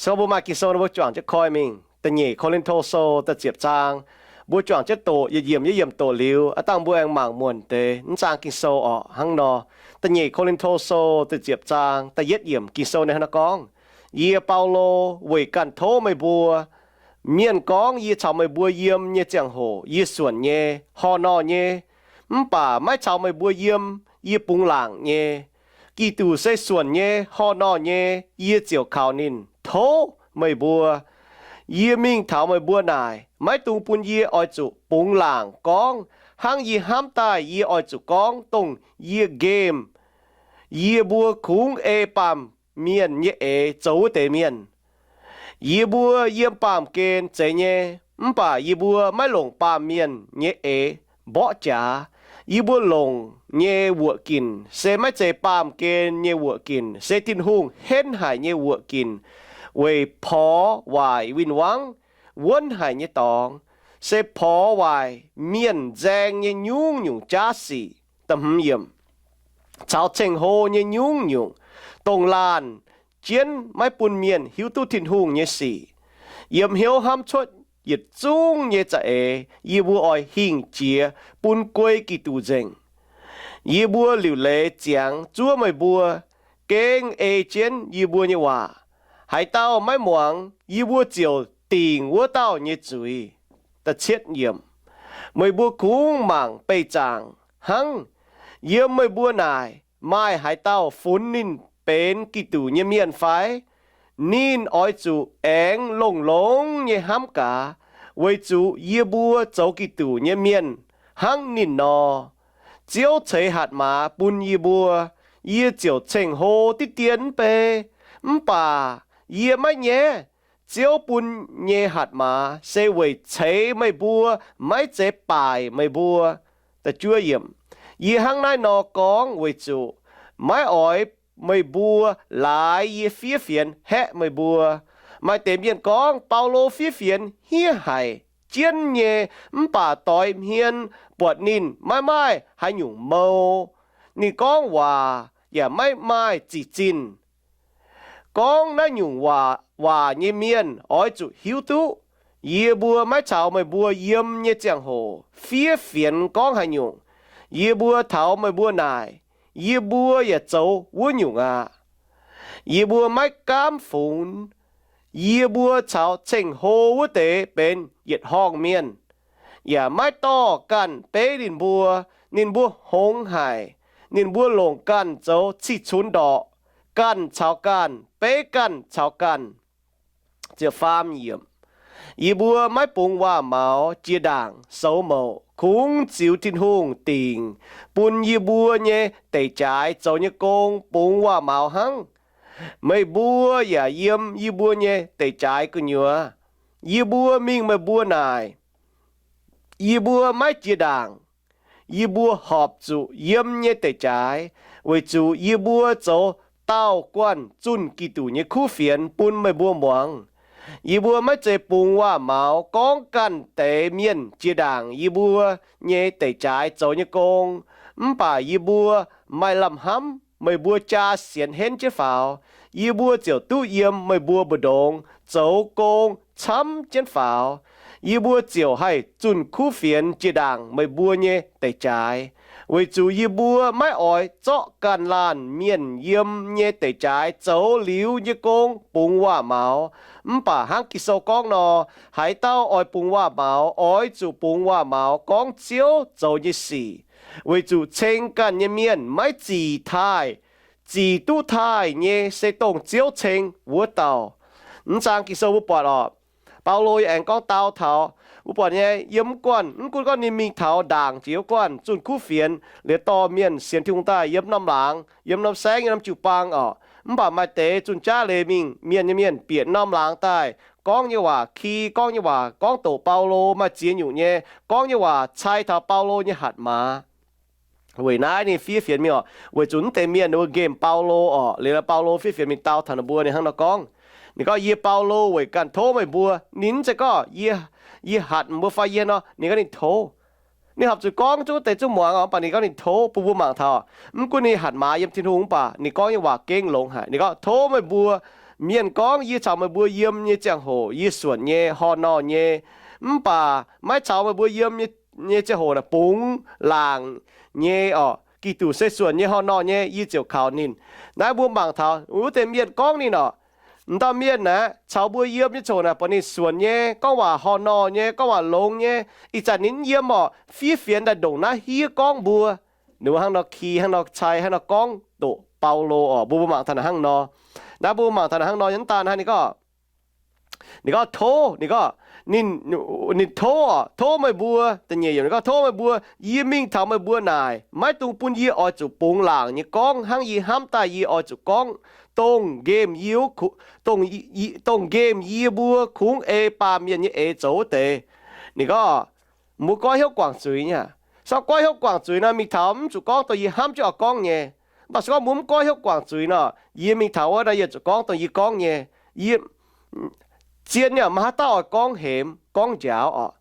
Se gorngv mbuo maaih Ging-Sou nor, mbuo juangc jienv koi mingh. Da'nyeic Ko^lin^to Sou da'ziepc zaang, mbuo juangc jienv doqc yietc yiemc, yietc yiemc doqc liuz, aav dangh mbuo aengx mangc muonc deix naaiv zaang Ging-Sou orqc hnangv nor. Da'nyeic Ko^lin^to Sou da'ziepc zaang da'yietv yiemc Ging-Sou ninh hnangv naaiv gorngv, Yie, Baulo, weic ganh tov meih mbuo. Mienh gorngv yie caux meih mbuo yiem nyei ziangh hoc yie suonc nyei, horh norh nyei, mv baac maiv caux meih mbuo yiem, yie bungx laangc nyei. Giduc se suonc nyei, horh norh nyei, yie ziouc kaux ninh tov meih mbuo. Yie mingh taux meih mbuo naaic, maiv dungx bun yie oix zuqc bungx laangc gorngv hnangv yie hnamv daaih yie oix zuqc gorngv, dongh yie nqemh yie mbuo kungx ei baamh mienh nyei eix zoux wuov deix mienh. Yie mbuo yiem baamh gen zeiz nyei, mv baac yie mbuo maiv longc baamh mienh nyei eix mborqv jaax. Yie mbuo longc nyei wuoqc ginc se maiv zeiz baamh gen nyei wuoqc ginc, se Tin-Hungh henv haic nyei wuoqc ginc, weic porx waaic win-wangv wuonv haic nyei dorngx, se porx waaic mienh nzaeng nyei nyungc-nyungc jaav sic. Caux ceng-hlo nyei nyungc-nyungc, dongh laanh jienv maiv bun mienh hiuv duqv Tin-Hungh nyei sic. Yiem hnyouv hnamv cuotv yietc zungv nyei za'eix, yie mbuo oix hingh jiex bun guei Giduc nzengc. Yie mbuo liuc leiz ziangx zuov meih mbuo, gengh ei jienv yie mbuo nyei waac. Haaix dauh maiv muangx, yie mbuo ziouc dingc wuov dauh nyei zuiz. Meih mbuo kungx mangc beih zaangc hnangv. Yiem meih mbuo naaic maaih haaix dauh funx ninh benx Giduc nyei mienh fai? Ninh oix zuqc aengx longx-longx nyei hnamv gaax, weic zuqc yie mbuo zoux Giduc nyei mienh hnangv ninh nor. Ziouv ceix hatc maaz bun yie mbuo, yie ziouc ceng-hlo diqv dien mv bei. Mv baac yie maiv nyaiv. Ziouv bun nyei hatc maaz se weic ceix meih mbuo, maiv zeiz baaic meih mbuo. Yie hnangv naaiv nor gorngv weic zuqc maiv oix meih mbuo laaix yie fiev fienx haeqv meih mbuo. Maaih deix mienh gorngv, Baulo fiev fienx hniev haic, jienv nyei, mv baac doix hmien buatc ninh maiv maaih haaix nyungc mou. Ninh gorngv waac yaac maiv maaih zic zinh. Gorngv naaiv nyungc waac nyei mienh oix zuqc hiuv duqv yie mbuo maiv caux meih mbuo yiem nyei ziangh hoc fiev fienx gorngv haaix nyungc. Yie mbuo taux meih mbuo naaic, yie mbuo yaac zoux wuov nyungc aqv. Yie mbuo maiv gaamv fungx yie mbuo caux ceng-hlo wuov deix benx yietc horngh mienh, yaac maiv dorh ganh beiv ninh mbuo. Ninh mbuo hngongx haic. Ninh mbuo longc ganh zoux cih cunx ndorqc, ganh caux ganh, beiv ganh caux ganh. Yie mbuo maiv bungx waac-maux jiex ndaangc soux mouc, kungx ziux Tin-Hungh dingc bun yie mbuo nyei deic jaaix zoux nyei gong bungx waac-maux hnangv. Meih mbuo yaac yiem yie mbuo nyei deic jaaix gu'nyuoz. Yie mbuo mingh meih mbuo naaic, yie mbuo maiv jiex ndaangc. Yie mbuo horpc zuqc yiem nyei deic jaaix, weic zuqc yie mbuo zoux daauh guanh zunh Giduc nyei kuv fienx bun meih mbuo muangx. Yie mbuo maiv zeiz bungx waac-maux gorngv ganh deix mienh jiex ndaangc yie mbuo nyei deic jaaix zoux nyei gong. Mv baac yie mbuo maaih lamh hnamv meih mbuo jaa sienx henv jienv faaux, yie mbuo ziouc duqv yiem meih mbuo mbu'ndongx zoux gong camv jienv faaux. Yie mbuo ziouc haih zunh kuv fienx jiex ndaangc meih mbuo nyei deic jaaix, weic zuqc yie mbuo maiv oix zorqv ganh laanh mienh yiem nyei deic jaaix zoux liuz nyei gong bungx waac-maux. Mv baac hnangv Ging-Sou gorngv nor, haaix dauh oix bungx waac-maux, oix zuqc bungx waac-maux gorngv Ziouv zoux nyei sic, weic zuqc ceng ganh nyei mienh maiv zic taaih. Zic duqv taaih nyei se dongh Ziouv ceng wuov dauh. Mv zaang Ging-Sou mbuo buatc orqc, Baulo yaac aengx gorngv dau taux mbuo buatc nyei, yiem mv guanh, mv gunv gorngv ninh mingh taux ndaangc jiex wuov guanh zunh kuv fienx liuz dorh mienh sienx Tin-Hungh daaih yiem norm laangz, yiem norm saengv, yiem norm jiu-baang orqc, mv baac maaih deix zunh jaav leiz mingh mienh nyei mienh bieqc norm laangz daaih, gorngv nyei waac ki, gorngv nyei waac gorngv doqc Baulo, maaih ziex nyungc nyei, gorngv nyei waac cai taux Baulo nyei hatc maaz. Weic naaiv ninh fiev fienx mingh orqc, weic zuqc mv deix mienh ninh mbuo nqemh Baulo orqc. Liuz Baulo fiev fienx mingh dau taux ninh mbuo, ninh hnangv nor gorngv, ninh gorngv, Yie, Baulo, weic ganh tov meih mbuo. Ninh mv zeiz gorngv, Yie, yie hatc mbuo fai yie nor. Ninh gorngv ninh tov. Ninh horpc zuqc gorngv zungv deix zungv muangx orqc, mv baac ninh gorngv ninh tov bun mbuo mangc taux, mv gunv ninh hatc maaz yiem Tin-Hungh, mv baac ninh gorngv nyei waac gengh longx haic. Ninh gorngv, Tov meih mbuo, mienh gorngv yie caux meih mbuo yiem nyei ziangh hoc yie suonc nyei, horh norh nyei, mv baac maiv caux meih mbuo yiem nyei ziangh hoc naaic bungx laangc nyei orqc. Giduc se suonc nyei, horh norh nyei, yie ziouc kaux ninh. Naaiv mbuo mangc taux wuov deix mienh gorngv ninh orqc. M'dauh mienh naaic caux mbuo yiem nyei ziangh hoc naaic buatc ninh suonc nyei, gorngv waac horh norh nyei, gorngv waac longx nyei, ih zanc ninh mv yiem orqc, fiev fienx daaih ndongc naaiv hiev gorngv mbuo. Ninh mbuo hnangv nor ki, hnangv nor cai, hnangv nor gorngv doqc Baulo orqc. Mbuo mbuo mangc taux naaic hnangv nor. Naaiv mbuo mangc taux naaic hnangv nor nyei, mv daan hnangv ninh gorngv, ninh gorngv tov, ninh gorngv, ninh, ninh tov orqc, tov meih mbuo, da'nyeic yiemc ninh gorngv, tov meih mbuo, yie mingh taux meih mbuo naaic, maiv dungx bun yie oix zuqc bungx laangc nyei gorngv hnangv yie hnamv daaih yie oix zuqc gorngv, dongh nqemh yie, dongh, dongh nqemh yie mbuo kungx ei baamh mienh nyei eix zoux wuov deix. Ninh gorngv, mbuo goiv hnyouv guangc zuiz nyei aqv. Se gorngv goiv hnyouv guangc zuiz nor, mingh taux mv zuqc gorngv dongh yie hnamv jienv oix gorngv nyei. Mv baac se gorngv mbuo mv goiv hnyouv guangc zuiz nor, yie mingh taux wuov nor, yie zuqc gorngv dongh yie gorngv nyei. Yie, zien nyei, maaih haaix dauh oix gorngv hemx gorngv njaaux orqc?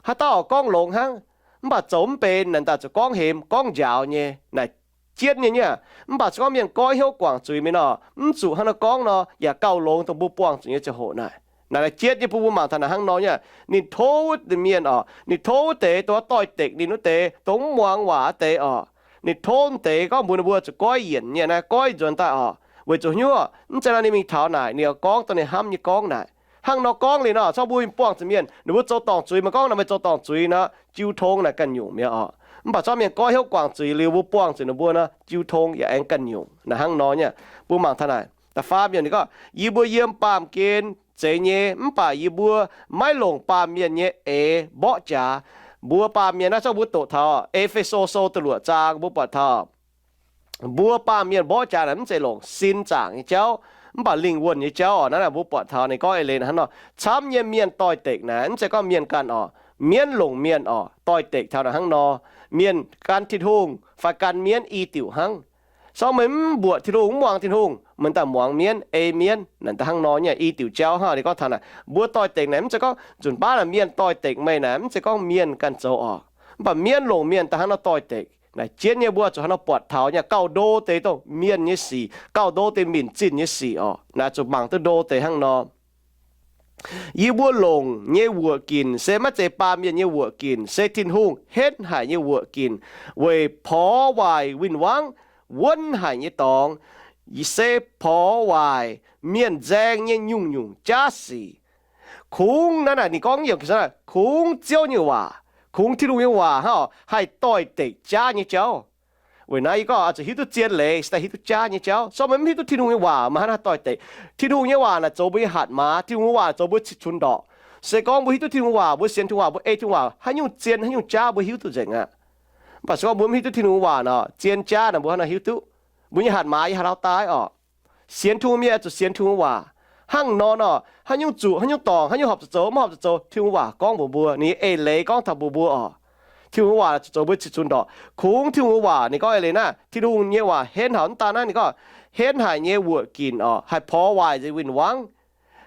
Haaix dauh oix gorngv longx hnangv, mv baac zoux mv benx naaic daaih zuqc gorngv hemx gorngv njaaux nyei naaic, jienv nyei nyei aqv. Mv baac se gorngv mienh goiv hnyouv guangc zuiz mingh nor, mv zuqc hnangv nor gorngv nor, yaac gauh longx dongh mbuo buangh zuqc nyei ziangh hoc naaic. Naaic, naaic jienv nyei, bun mbuo mangc taux naaic hnangv nor nyei aqv. Ninh tov wuov deix mienh orqc, ninh tov wuov deix dongh doix-dekc ninh wuov deix, dongh mv muangx waac wuov deix orqc. Ninh tov wuov deix gorngv mbuox ninh mbuo zuqc goiv yienc nyei naaiv, goiv nzuonx daaih orqc. Weic zuqc hnyouv, mv zeiz nor ninh mingh taux naaic ninh oix gorngv dongh ninh hnamv nyei gorngv naaic. Hnangv nor gorngv liuz nor, zorqv mbuo mingh buangh zuqc mienh, ninh mbuo zoux dorngc zuiz, meih gorngv naaic meih zoux dorngc zuiz nor, jiu tong naaic ganh nyungc mi'aqv orqc. Mv baac zorqv mienh goiv hnyouv guangc zuiz liuz, mbuo buangh zuqc ninh mbuo nor, jiu tong yaac aengx ganh nyungc. Naaic hnangv nor nyei aqv. Mbuo mangc taux naaic, da'faam yiemc ninh gorngv, yie mbuo yiem baamh gen zeiz nyei, mv baac yie mbuo maiv longc baamh mienh nyei eix mborqv jaax. Mbuo baamh mienh naaiv, zorqv mbuo doqc taux E^fe^so sou da'luoqc zaang, mbuo buatc taux mbuo baamh mienh mborqv jaax naaic mv zeiz longc sin zaangc nyei jauv, mv baac lingh wuonh nyei jauv orqc. Naaiv naaic mbuo buatc taux ninh gorngv eix leiz naaic hnangv nor, camv nyei mienh doix-dekc naaic mv zeiz gorngv mienh ganh orqc, mienv longc mienh orqc, doix-dekc taux naaic hnangv nor, mienh gan Tin-Hungh fai gan mienv i diuc hnangv. Se gorngv meih mv mbuoqc Tin-Hungh, mv muangx Tin-Hungh, meih daaih muangx mienv, ei mienv naaic, da'hnangv nor nyei i diuc jauv hnangv. Ninh gorngv taux naaic, mbuo doix-dekc naaic mv zeiz gorngv nzunc baav naaic mienh doix-dekc meih naaic, mv zeiz gorngv mienh ganh zoux orqc, mv baac mienv longc mienh da'hnangv nor doix-dekc. Naaic jienv nyei mbuo zuqc hnangv nor buatc taux nyei, gauh ndo deix dongh mienh nyei sic, gauh ndo deix minc zinh nyei sic orqc. Naaic zuqc mangc duqv ndo deix hnangv nor. Yie mbuo longc nyei wuoqc ginc se maiv zeiz baamh mienh nyei wuoqc ginc, se Tin-Hungh henv haic nyei wuoqc ginc, weic porx waaic win-wangv, wuonv haic nyei dorngx, se porx waaic mienh nzaeng nyei nyungc-nyungc jaav sic. Kungx naaiv naaic ninh gorngv, kungx Ziouv nyei waac, kungx Tin-Hungh nyei waac hnangv haih doix-dekc jaav nyei jauv. Weic naaiv yie gorngv oix zuqc hiuv duqv zien leiz se daaih hiuv duqv jaav nyei jauv. Se gorngv meih mv hiuv duqv Tin-Hungh nyei waac, meih hnangv haaix doix-dekc? Tin-Hungh nyei waac naaic zoux mbuo nyei hatc maaz. Tin-Hungh nyei waac zoux mbuo cih cunx ndorqc. Se gorngv mbuo hiuv duqv Tin-Hungh waac, mbuo sienx Tin-Hungh waac, mbuo ei Tin-Hungh waac, haaix nyungc zien haaix nyungc jaav mbuo hiuv duqv nzengc aqv. Mv baac se gorngv mbuo mv hiuv duqv Tin-Hungh waac nor, zien jaav naaic mbuo hnangv nor hiuv duqv. Mbuo nyei hatc maaz yiem haaix lauh daaih orqc? Sienx Tin-Hungh mienh zuqc sienx Tin-Hungh waac. Hnangv nor nor, haaix nyungc zuqc, haaix nyungc dorngc, haaix nyungc horpc zuqc zoux, mv horpc zuqc zoux, Tin-Hungh waac gorngv mbuox mbuo, ninh nyei eix leiz gorngv taux mbuox mbuo orqc. Tin-Hungh waac zuqc zoux mbuo cih cunx ndorqc. Kungx Tin-Hungh waac, ninh gorngv eix leiz naaiv, Tin-Hungh nyei waac henv haic, mv daan naaiv ninh gorngv henv haic nyei wuoqc ginc orqc, haih porx waaic nzengc win-wangv.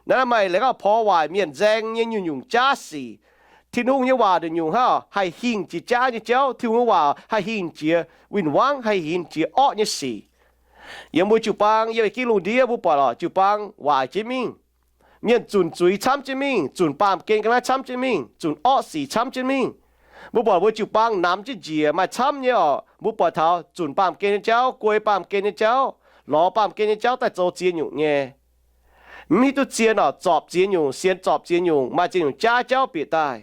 Naaiv maaih leiz gorngv porx waaic mienh nzaeng nyei nyungc-nyungc jaav sic. Tin-Hungh nyei waac nduqc nyungc hnangv haih hingh jiex jaav nyei jauv. Tin-Hungh nyei waac haih hingh jiex win-wangv, haih hingh jiex orqv nyei sic. Yiem mbuo jiu-baang, yiem eix ging lungh ndiev mbuo buatc lorqc, jiu-baang waaic jienv mingh. Mienh zunc zuiz camv jienv mingh, zunc baamh gen ga'naaiv camv jienv mingh, zunc orqv sic camv jienv mingh. Mbuo buatc mbuo jiu-baang namx jienv njiec maaih camv nyei orqc. Mbuo buatc taux zunc baamh gen nyei jauv, guei baamh gen nyei jauv, lorz baamh gen nyei jauv daaih zoux ziex nyungc nyei. Mv hiuv duqv zien orqc, zorpc ziex nyungc, sienx zorpc ziex nyungc, maaih ziex nyungc jaav jauv bieqc daaih.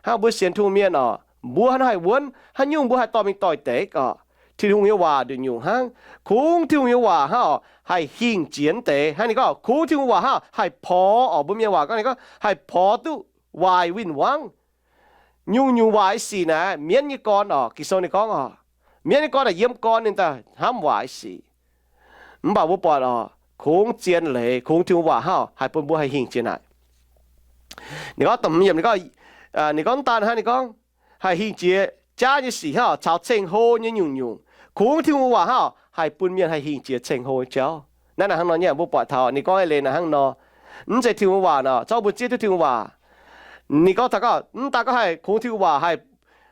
Hnangv mbuo sienx Tin-Hungh mienh orqc, mbuo hnangv haaix wuonv, haaix nyungc mbuo haih dorh mingh doix-dekc orqc? Tin-Hungh nyei waac nduqc nyungc hnangv. Kungx Tin-Hungh nyei waac hnangv orqc, haih hingh jiex deix. Hnangv ninh gorngv kungx Tin-Hungh waac hnangv haih porx orqc, mbuo mienh waac gorngv, ninh gorngv haih porx duqv waaic win-wangv. Nyungc-nyungc waaic sic naaic mienv nyei gorn orqc. Ging-Sou ninh gorngv orqc, mienv nyei gorn naaic yiem gorn ninh daaih hnamv waaic sic. Mv baac mbuo buatc orqc, kungx zien leiz, kungx Tin-Hungh waac hnangv orqc, haih bun mbuo haih hingh jiex naaic. Ninh gorngv, ninh gorngv, ninh gorngv mv daan hnangv, ninh gorngv haih hingh jiex jaav nyei sic hnangv orqc, caux ceng-hlo nyei nyungc-nyungc. Kungx Tin-Hungh waac hnangv orqc, haih bun mienh haih hingh jiex ceng-hlo nyei jauv. Naaiv naaic hnangv nor nyei, mbuo buatc taux ninh gorngv eix leiz naaic hnangv nor. Mv zeiz Tin-Hungh waac orqc, zorqv mbuo zieqv duqv Tin-Hungh waac. Ninh gorngv taux gorngv, mv daan gorngv haih kungx Tin-Hungh waac haih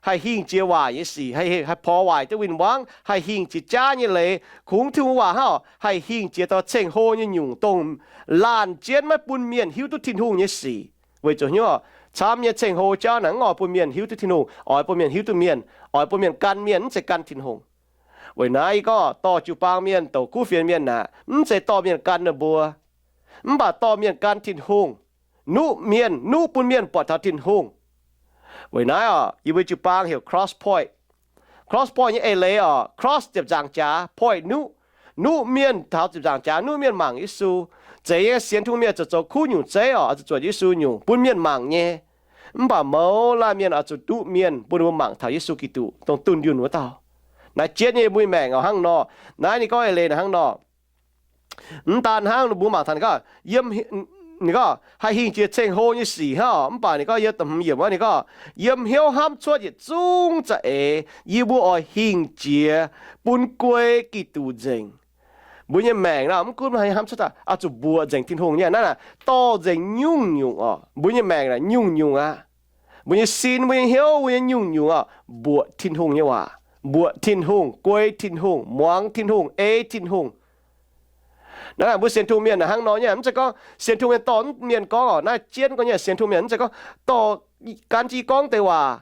haih hingh jiex waaic nyei sic, haih, haih porx waaic duqv win-wangv, haih hingh jiex jaav nyei leiz, kungx Tin-Hungh waac hnangv haih hingh jiex taux ceng-hlo nyei nyungc, dongh laanh jienv maiv bun mienh hiuv duqv Tin-Hungh nyei sic. Weic zuqc hnyouv camv nyei ceng-hlo jauv naaic mv oix bun mienh hiuv duqv Tin-Hungh, oix bun mienh hiuv duqv mienh, oix bun mienh gan mienh, mv zeiz gan Tin-Hungh. Weic naaiv yie gorngv dorh jiu-baang mienh douc kuv fienx mienh naaic, mv zeiz dorh mienh gan ninh mbuo, mv baac dorh mienh gan Tin-Hungh, nuqv mienh, nuqv bun mienh buatc taux Tin-Hungh. Weic naaiv oc, yie mbuo jiu-baang heuc Cross Point. Cross Point nyei eix leiz oc, cross ziepc nzaangc jaax, point nuqv. Nuqv mienh taux ziepc nzaangc jaax, nuqv mienh mangc Yesu. Zeiz nyei sienx Tin-Hungh mienh zoux zoux kuv nyungc zeiv oc, oix zuqc zuotc Yesu nyungc bun mienh mangc nyei. Mv baac mouz laanh mienh oix zuqc duqv mienh bun ninh mbuo mangc taux Yesu Giduc, dongh dunh yunh wuov dauh. Naaiv jienv nyei mbuo nyei maengc oc hnangv nor. Naaiv ninh gorngv eix leiz naaic hnangv nor. Mv daan hnangv, mbuo mangc taux ninh gorngv, yiem, ninh gorngv haih hingh jiex ceng-hlo nyei sic hnangv oc. Mv baac ninh gorngv yiem da'hmz yiemc wuov ninh gorngv, yiem hnyouv hnamv cuotv yietc zungv za'eix yie mbuo oix hingh jiex bun guei Giduc nzengc. Mbuo nyei maengc naaic mv gunv hnamv cuotv daaih oix zuqc mbuoqc nzengc Tin-Hungh nyei. Naaiv naaic dorh nzengc nyungc-nyungc oc. Mbuo nyei maengc naaic nyungc-nyungc aqv. Mbuo nyei sin, mbuo nyei hnyouv, mbuo nyei nyungc-nyungc oc, mbuoqc Tin-Hungh nyei waac, mbuoqc Tin-Hungh, guei Tin-Hungh, muangx Tin-Hungh, ei Tin-Hungh. Naaiv mbuo sienx Tin-Hungh mienh naaic hnangv nor nyei. Mv zeiz gorngv sienx Tin-Hungh mienh dorh mienh gorngv oc, naaiv jienv gorngv nyei sienx Tin-Hungh mienh mv zeiz gorngv dorh gan jienv gorngv deix waac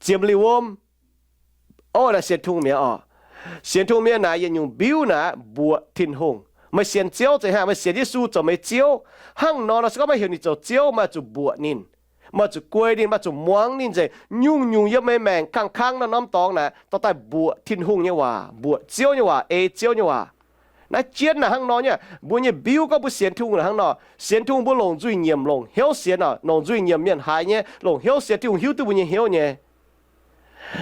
ziemx liuz wuom. Ov, naaiv sienx Tin-Hungh mienh oc. Sienx Tin-Hungh mienh naaic yietc nyungc mbiuv naaic mbuoqc Tin-Hungh. Meih sienx Ziouv zeiz hnangv, meih sienx Yesu zoux meih Ziouv hnangv nor, nor se gorngv meih heuc ninh zoux Ziouv, meih zuqc mbuoqc ninh, meih zuqc guei ninh, meih zuqc muangx ninh nzengc. Nyungc-nyungc yiem meih maengc kangv-kangv naaiv norm dorngx naaic dorh daaih mbuoqc Tin-Hungh nyei waac, mbuoqc Ziouv nyei waac, ei Ziouv nyei waac. Naaiv jienv naaic hnangv nor nyei. Mbuo nyei mbiuv gorngv mbuo sienx Tin-Hungh naaic hnangv nor, sienx Tin-Hungh mbuo longc nzuih nyiemc, longc hnyouv sienx oc. Longc nzuih nyiemc mienh haiz nyei, longc hnyouv sienx, Tin-Hungh hiuv duqv mbuo nyei hnyouv nyei.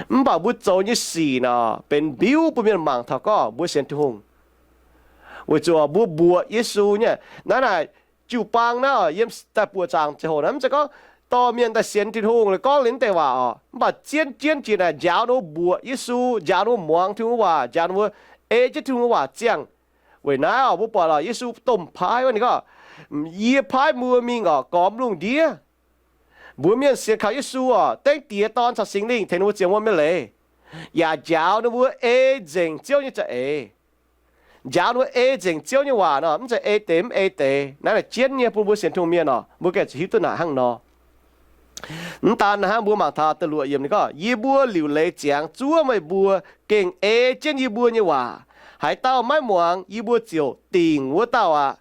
Mv baac mbuo zoux nyei sic naaic benx mbiuv bun mienh mangc taux gorngv mbuo sienx Tin-Hungh. Weic zuqc mbuo mbuoqc Yesu nyei. Naaiv naaic jiu-baang naaiv yiem daaih buoqc zaangc ziangh hoc naaiv mv zeiz gorngv dorh mienh daaih sienx Tin-Hungh, gorngv liuz deix waac oc. Mv baac jienv jienv jiex naaic njaaux ninh mbuo mbuoqc Yesu, njaaux ninh mbuo muangx Tin-Hungh waac, njaaux ninh mbuo ei jienv Tin-Hungh waac ziangh. Weic naaiv oc, mbuo buatc oc, Yesu domh paaiv wuov ninh gorngv, yie paaiv mbuo mingh oc, gormx lungh ndiev. Mbuo mienh sienx kaux Yesu oc, dengv Diex, Dorn caux Singx Lingh tengx ninh mbuo ziangh wuom nyei leiz, yaac njaaux ninh mbuo ei nzengc Ziouv nyei za'eix. Njaaux ninh mbuo ei nzengc Ziouv nyei waac nor, mv zeiz ei deix mv ei deix. Naaiv naaic jienv nyei bun mbuo sienx Tin-Hungh mienh oc, mbuo gengh zuqc hiuv duqv naaic hnangv nor. Mv daan naaiv hnangv, mbuo mangc taux da'luoqc yiemc ninh gorngv, yie mbuo liuc leiz ziangx zuov meih mbuo gengh ei jienv yie mbuo nyei waac. Haaix dauh maiv muangx, yie mbuo ziouc dingc wuov dauh aqv.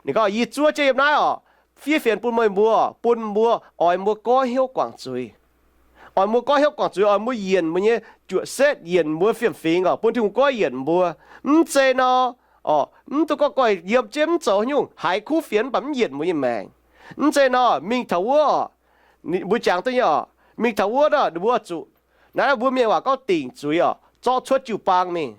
Ninh gorngv, yie zuov jienv yiem naaiv oc, fiev fienx bun meih mbuo, bun mbuo, oix mbuo goiv hnyouv guangc zuiz. Oix mbuo goiv hnyouv guangc zuiz, oix mbuo yienc mbuo nyei juoqc setv, yienc mbuo fiem-fingx oc, bun Tin-Hungh goiv yienc mbuo. Mv zeiz nor, oc, mv dungx gorngv goiv yiem jienv mv zoux nyungc, haiz kuv fienx mv baac mv yienc mbuo nyei maengc. Mv zeiz nor, mingh taux wuov oc, mbuo jangx duqv nyei oc, mingh taux wuov nor, ninh mbuo zuqc, naaiv mbuo mienh waac gorngv dingc zuiz oc, zorqv cuotv jiu-baang mingh.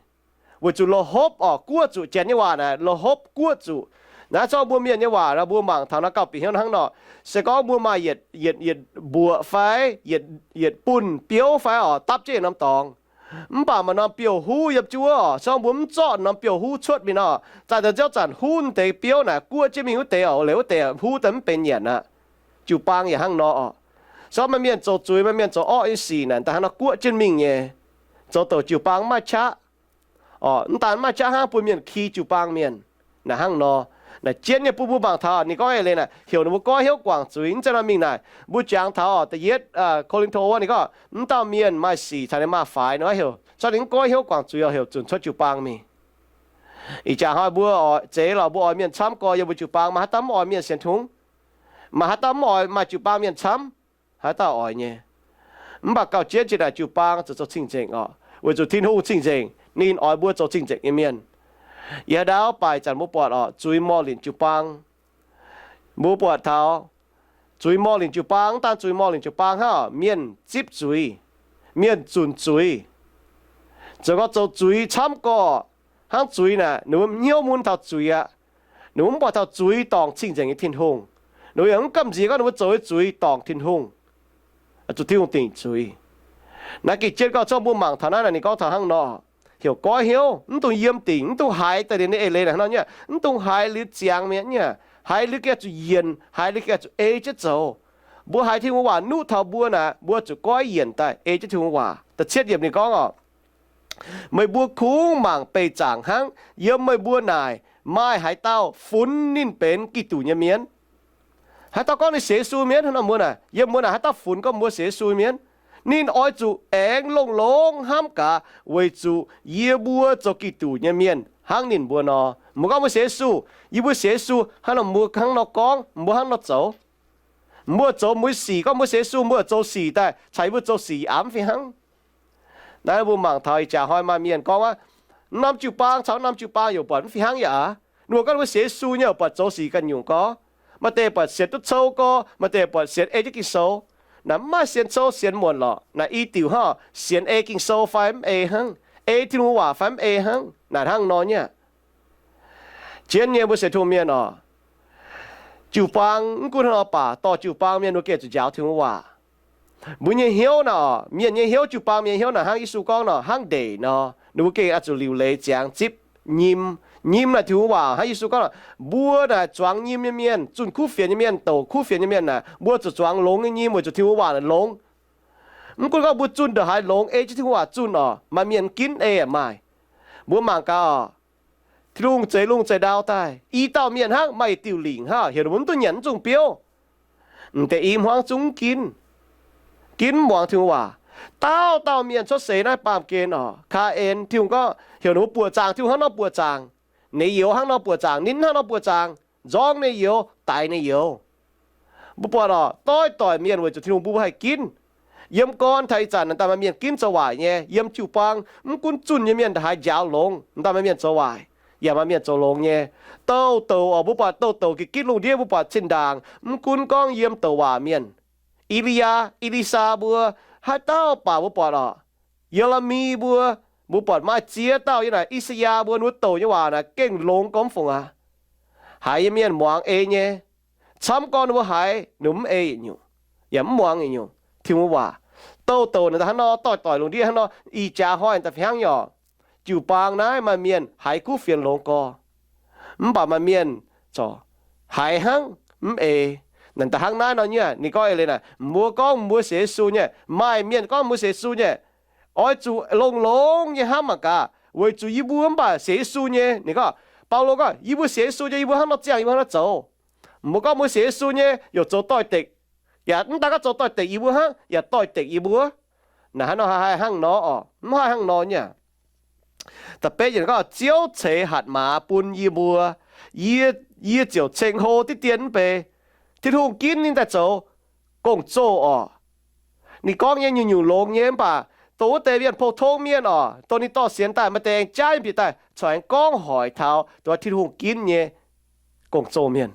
Weic zuqc lo hopv oc, guoqv zuqc. Janx nyei waac naaic lo hopv, guoqv zuqc. Naaiv zorqv mbuo mienh nyei waac nor, mbuo mangc taux naaiv gauh bieqc hnyouv hnangv nor. Se gorngv mbuo maaih yietc, yietc, yietc mbuoqc fai yietc, yietc bunh biouv fai oc, dapv jienv yietc norm dorngx. Mv baac maaih norm biouv-huv yiem jienv wuov oc, se gorngv mbuo mv zorqv norm biouv-huv cuotv mingh nor, zanc deix nziouv zanc huv deix biouv naaic guoqv jienv mingh wuov deix oc, leiz wuov deix huv daaih mv benx nyanc aqv. Jiu-baang yaac hnangv nor oc. Se gorngv maaih mienh zoux zuiz, maaih mienh zoux orqv nyei sic naaic, daaih hnangv nor guoqv jienv mingh nyei. Zoux douc jiu-baang mv maaih qaqv oc, mv daan mv maaih qaqv hnangv, bun mienh ki jiu-baang mienh. Naaic hnangv nor, naaic jienv nyei bun mbuo mangc taux ninh gorngv eix leiz naaic, heuc ninh mbuo goiv hnyouv guangc zuiz. Mv zeiz nor mingh naaic, mbuo jangx taux oc, da'yietv, aa, Ko^lin^to wuov ninh gorngv, mv dauh mienh maaih sic caux ninh maah faix nor, heuc, zorqv ninh goiv hnyouv guangc zuiz oc, heuc zunc cuotv jiu-baang mingh. Ih jaax hnoi mbuo oix, zeiz lorqc, mbuo oix mienh camv gorx yiem mbuo jiu-baang, maaih haaix dauh mv oix mienh sienx Tin-Hungh? Maaih haaix dauh mv oix maaih jiu-baang mienh camv? Haaix dauh oix nyei. Mv baac gauh jienv jiex naaic jiu-baang zuqc zoux cing-nzengc oc, weic zuqc Tin-Hungh cing-nzengc, ninh oix mbuo zoux cing-nzengc nyei mienh. Yie haaix ndau baaic zanc mbuo buatc oc, zuiz morh linc jiu-baang. Mbuo buatc taux zuiz morh linc jiu-baang, mv daan zuiz morh linc jiu-baang hnangv, mienh zipv zuiz, mienh zunc zuiz, zoux gau zoux zuiz camv gorx. Hnangv zuiz naaic, ninh mbuo hnyouv mun taux zuiz aqv. Ninh mbuo mv buatc taux zuiz dorngc cing-nzengc nyei Tin-Hungh. Ninh mbuo yaac mv gamh nziex gorngv ninh mbuo zoux nyei zuiz dorngc Tin-Hungh, zuqc Tin-Hungh dingc zuiz. Naaiv gengh jienv gauh zorqv mbuo mangc taux naaiv naaic, ninh gorngv taux hnangv nor, heuc goiv hnyouv, mv dungx yiem dingc, mv dungx haiz daaih liuz ninh eix leiz naaic hnangv nor nyei, mv dungx haiz liuz ziangx mi'aqv nyei, haiz liuz gengh zuqc yienc, haiz liuz gengh zuqc ei jienv zoux. mbuo haiz Tin-Hungh waac nuqv taux mbuo naaic, mbuo zuqc goiv yienc daaih ei jienv Tin-Hungh waac. Da'cietv yiemc ninh gorngv oc, meih mbuo kungx mangc beih zaangc hnangv. Yiem meih mbuo naaic maaih haaix dauh funx ninh benx Giduc nyei mienh? Haaix dauh gorngv ninh sienx Yesu mienh? Hnangv nor mbuo naaic, yiem mbuo naaic haaix dauh funx gorngv mbuo sienx Yesu mienh? Ninh oix zuqc aengx longx-longx hnamv gaax, weic zuqc yie mbuo zoux Giduc nyei mienh hnangv ninh mbuo nor. Mbuo gorngv mbuo sienx Yesu, yie mbuo sienx Yesu, hnangv nor mbuo hnangv nor gorngv, mbuo hnangv nor zoux. Mbuo zoux mbuo sic, gorngv mbuo sienx Yesu, mbuo zoux sic daaih caux yie mbuo zoux sic aav mv fih hnangv. Naaiv mbuo mangc taux ih jaax hnoi maaih mienh gorngv aqv, norm jiu-baang caux norm jiu-baang yaac buatc mv fih hnangv yaac aav. Ninh mbuo gorngv mbuo sienx Yesu nyei buatc zoux sic ganh nyungc gorx. Maaih deix buatc sienx duqv cou gorx, maaih deix buatc sienx ei jienv Ging-Sou. Naaic mv maaih sienx cou sienx muonc lorqc. Naaic i diuc hnangv sienx ei Ging-Sou fai mv ei hnangv, ei Tin-Hungh waac fai mv ei hnangv. Naaic hnangv nor nyei aqv. Jienv nyei mbuo sienx Tin-Hungh mienh oc, jiu-baang mv gunv hnangv nor baac dorh jiu-baang mienh mbuo gengh zuqc njaaux Tin-Hungh waac. Mbuo nyei hnyouv naaic oc, mienh nyei hnyouv, jiu-baang mienh hnyouv naaic hnangv Yesu gorngv nor, hnangv ndeic nor, ninh mbuo gengh oix zuqc liuc leiz ziangx zipv nyim. Nyim naaic Tin-Hungh waac. Hnangv Yesu gorngv, mbuo naaic zuangx nyim nyei mienh, zunh kuv fienx nyei mienh, douc kuv fienx nyei mienh naaic, mbuo zuqc zuangx longx nyei nyim weic zuqc Tin-Hungh waac naaic longx. Mv gunv gorngv mbuo zunh ndongc haaix longx, ei jienv Tin-Hungh waac zunh oc, maaih mienh ginv ei yaac maaih. Mbuo mangc gaax oc, Tin-Hungh zeix lungh zeix ndau daaih, i dauh mienh hnangv, maaih i diuh lingc hnangv, heuc ninh mbuo mv duqv nyanc mv zungh biouv. M'deix i hmuangv zungv mv ginv, ginv mv muangx Tin-Hungh waac. Dauh dauh mienh cuotv seix naaiv baamh gen oc, Kaa^en, Tin-Hungh gorngv heuc ninh mbuo buoqc zaangc, Tin-Hungh hnangv nor buoqc zaangc, ninh youz hnangv nor buoqc zaangc, ninh hnangv nor buoqc zaangc, nzorng ninh youz, daix ninh youz. Mbuo buatc oc, doix-doic mienh weic zuqc Tin-Hungh mbuo haih ginv. Yiem gorn taux ih zanc naaic daaih maaih mienh ginv zoux waaic nyei, yiem jiu-baang mv gunv zunh nyei mienh ndongc haaix njaaux longx, daaih maaih mienh zoux waaic, yaac maaih mienh zoux longx nyei. Douc douc oc, mbuo buatc douc douc ga'gitv lungh ndiev mbuo buatc zinh ndaangc, mv gunv gorngv yiem douc waac mienh, I^li^yaa, I^li^saa mbuo, haaix dauh baac mbuo buatc oc, Ye^le^mi mbuo, mbuo buatc maaih ziex dauh yiem naaic I^saa^yaa mbuo, ninh mbuo douc nyei waac naaic gengh longx gormx fungc aqv. Haiz nyei mienh muangx ei nyei, camv gorn ninh mbuo haiz ninh mv ei yietc nyungc, yaac mv muangx yietc nyungc Tin-Hungh waac. Douc douc naaic hnangv nor, doix-doic lungh ndiev hnangv nor, ih jaax hnoi daaih fih hnangv nyei oc. Jiu-baang naaiv maaih mienh haiz kuv fienx longx gorx, mv baac maaih mienh corc haiz hnangv mv ei. Naaic daaih hnangv naaiv nor nyei, ninh gorngv eix leiz naaic, mbuo gorngv mbuo sienx Yesu nyei, maaih mienh gorngv mbuo sienx Yesu nyei, oix zuqc longx-longx nyei hnamv mangc gaax, weic zuqc yie mbuo mv baac sienx Yesu nyei. Ninh gorngv, Baulo gorngv, yie mbuo sienx Yesu nyei, yie mbuo hnangv nor ziangh, yie mbuo hnangv nor zoux. Mbuo gorngv mbuo sienx Yesu nyei, yaac zoux doix-dekc. Yaac mv daan gorngv zoux doix-dekc yie mbuo hnangv, yaac doix-dekc yie mbuo. Naaic hnangv nor haih hnangv nor oc? Mv haih hnangv nor nyei aqv. Da'betv yiemc gorngv, Ziouv ceix hatc maaz bun yie mbuo, yie, yie ziouc ceng hlo diqv dien mv bei. Tin-Hungh ginv ninh daaih zoux gong-zoh oc. Ninh gorngv nyei nyungc-nyungc longx nyei mv baac dongh wuov deix mienh pou-tong mienh oc, dongh ninh dorh sienx daaih maaih deix aengx jaiv bieqc daaih corc aengx gorngv hoic taux dongh Tin-Hungh ginv nyei gong-zoh mienh.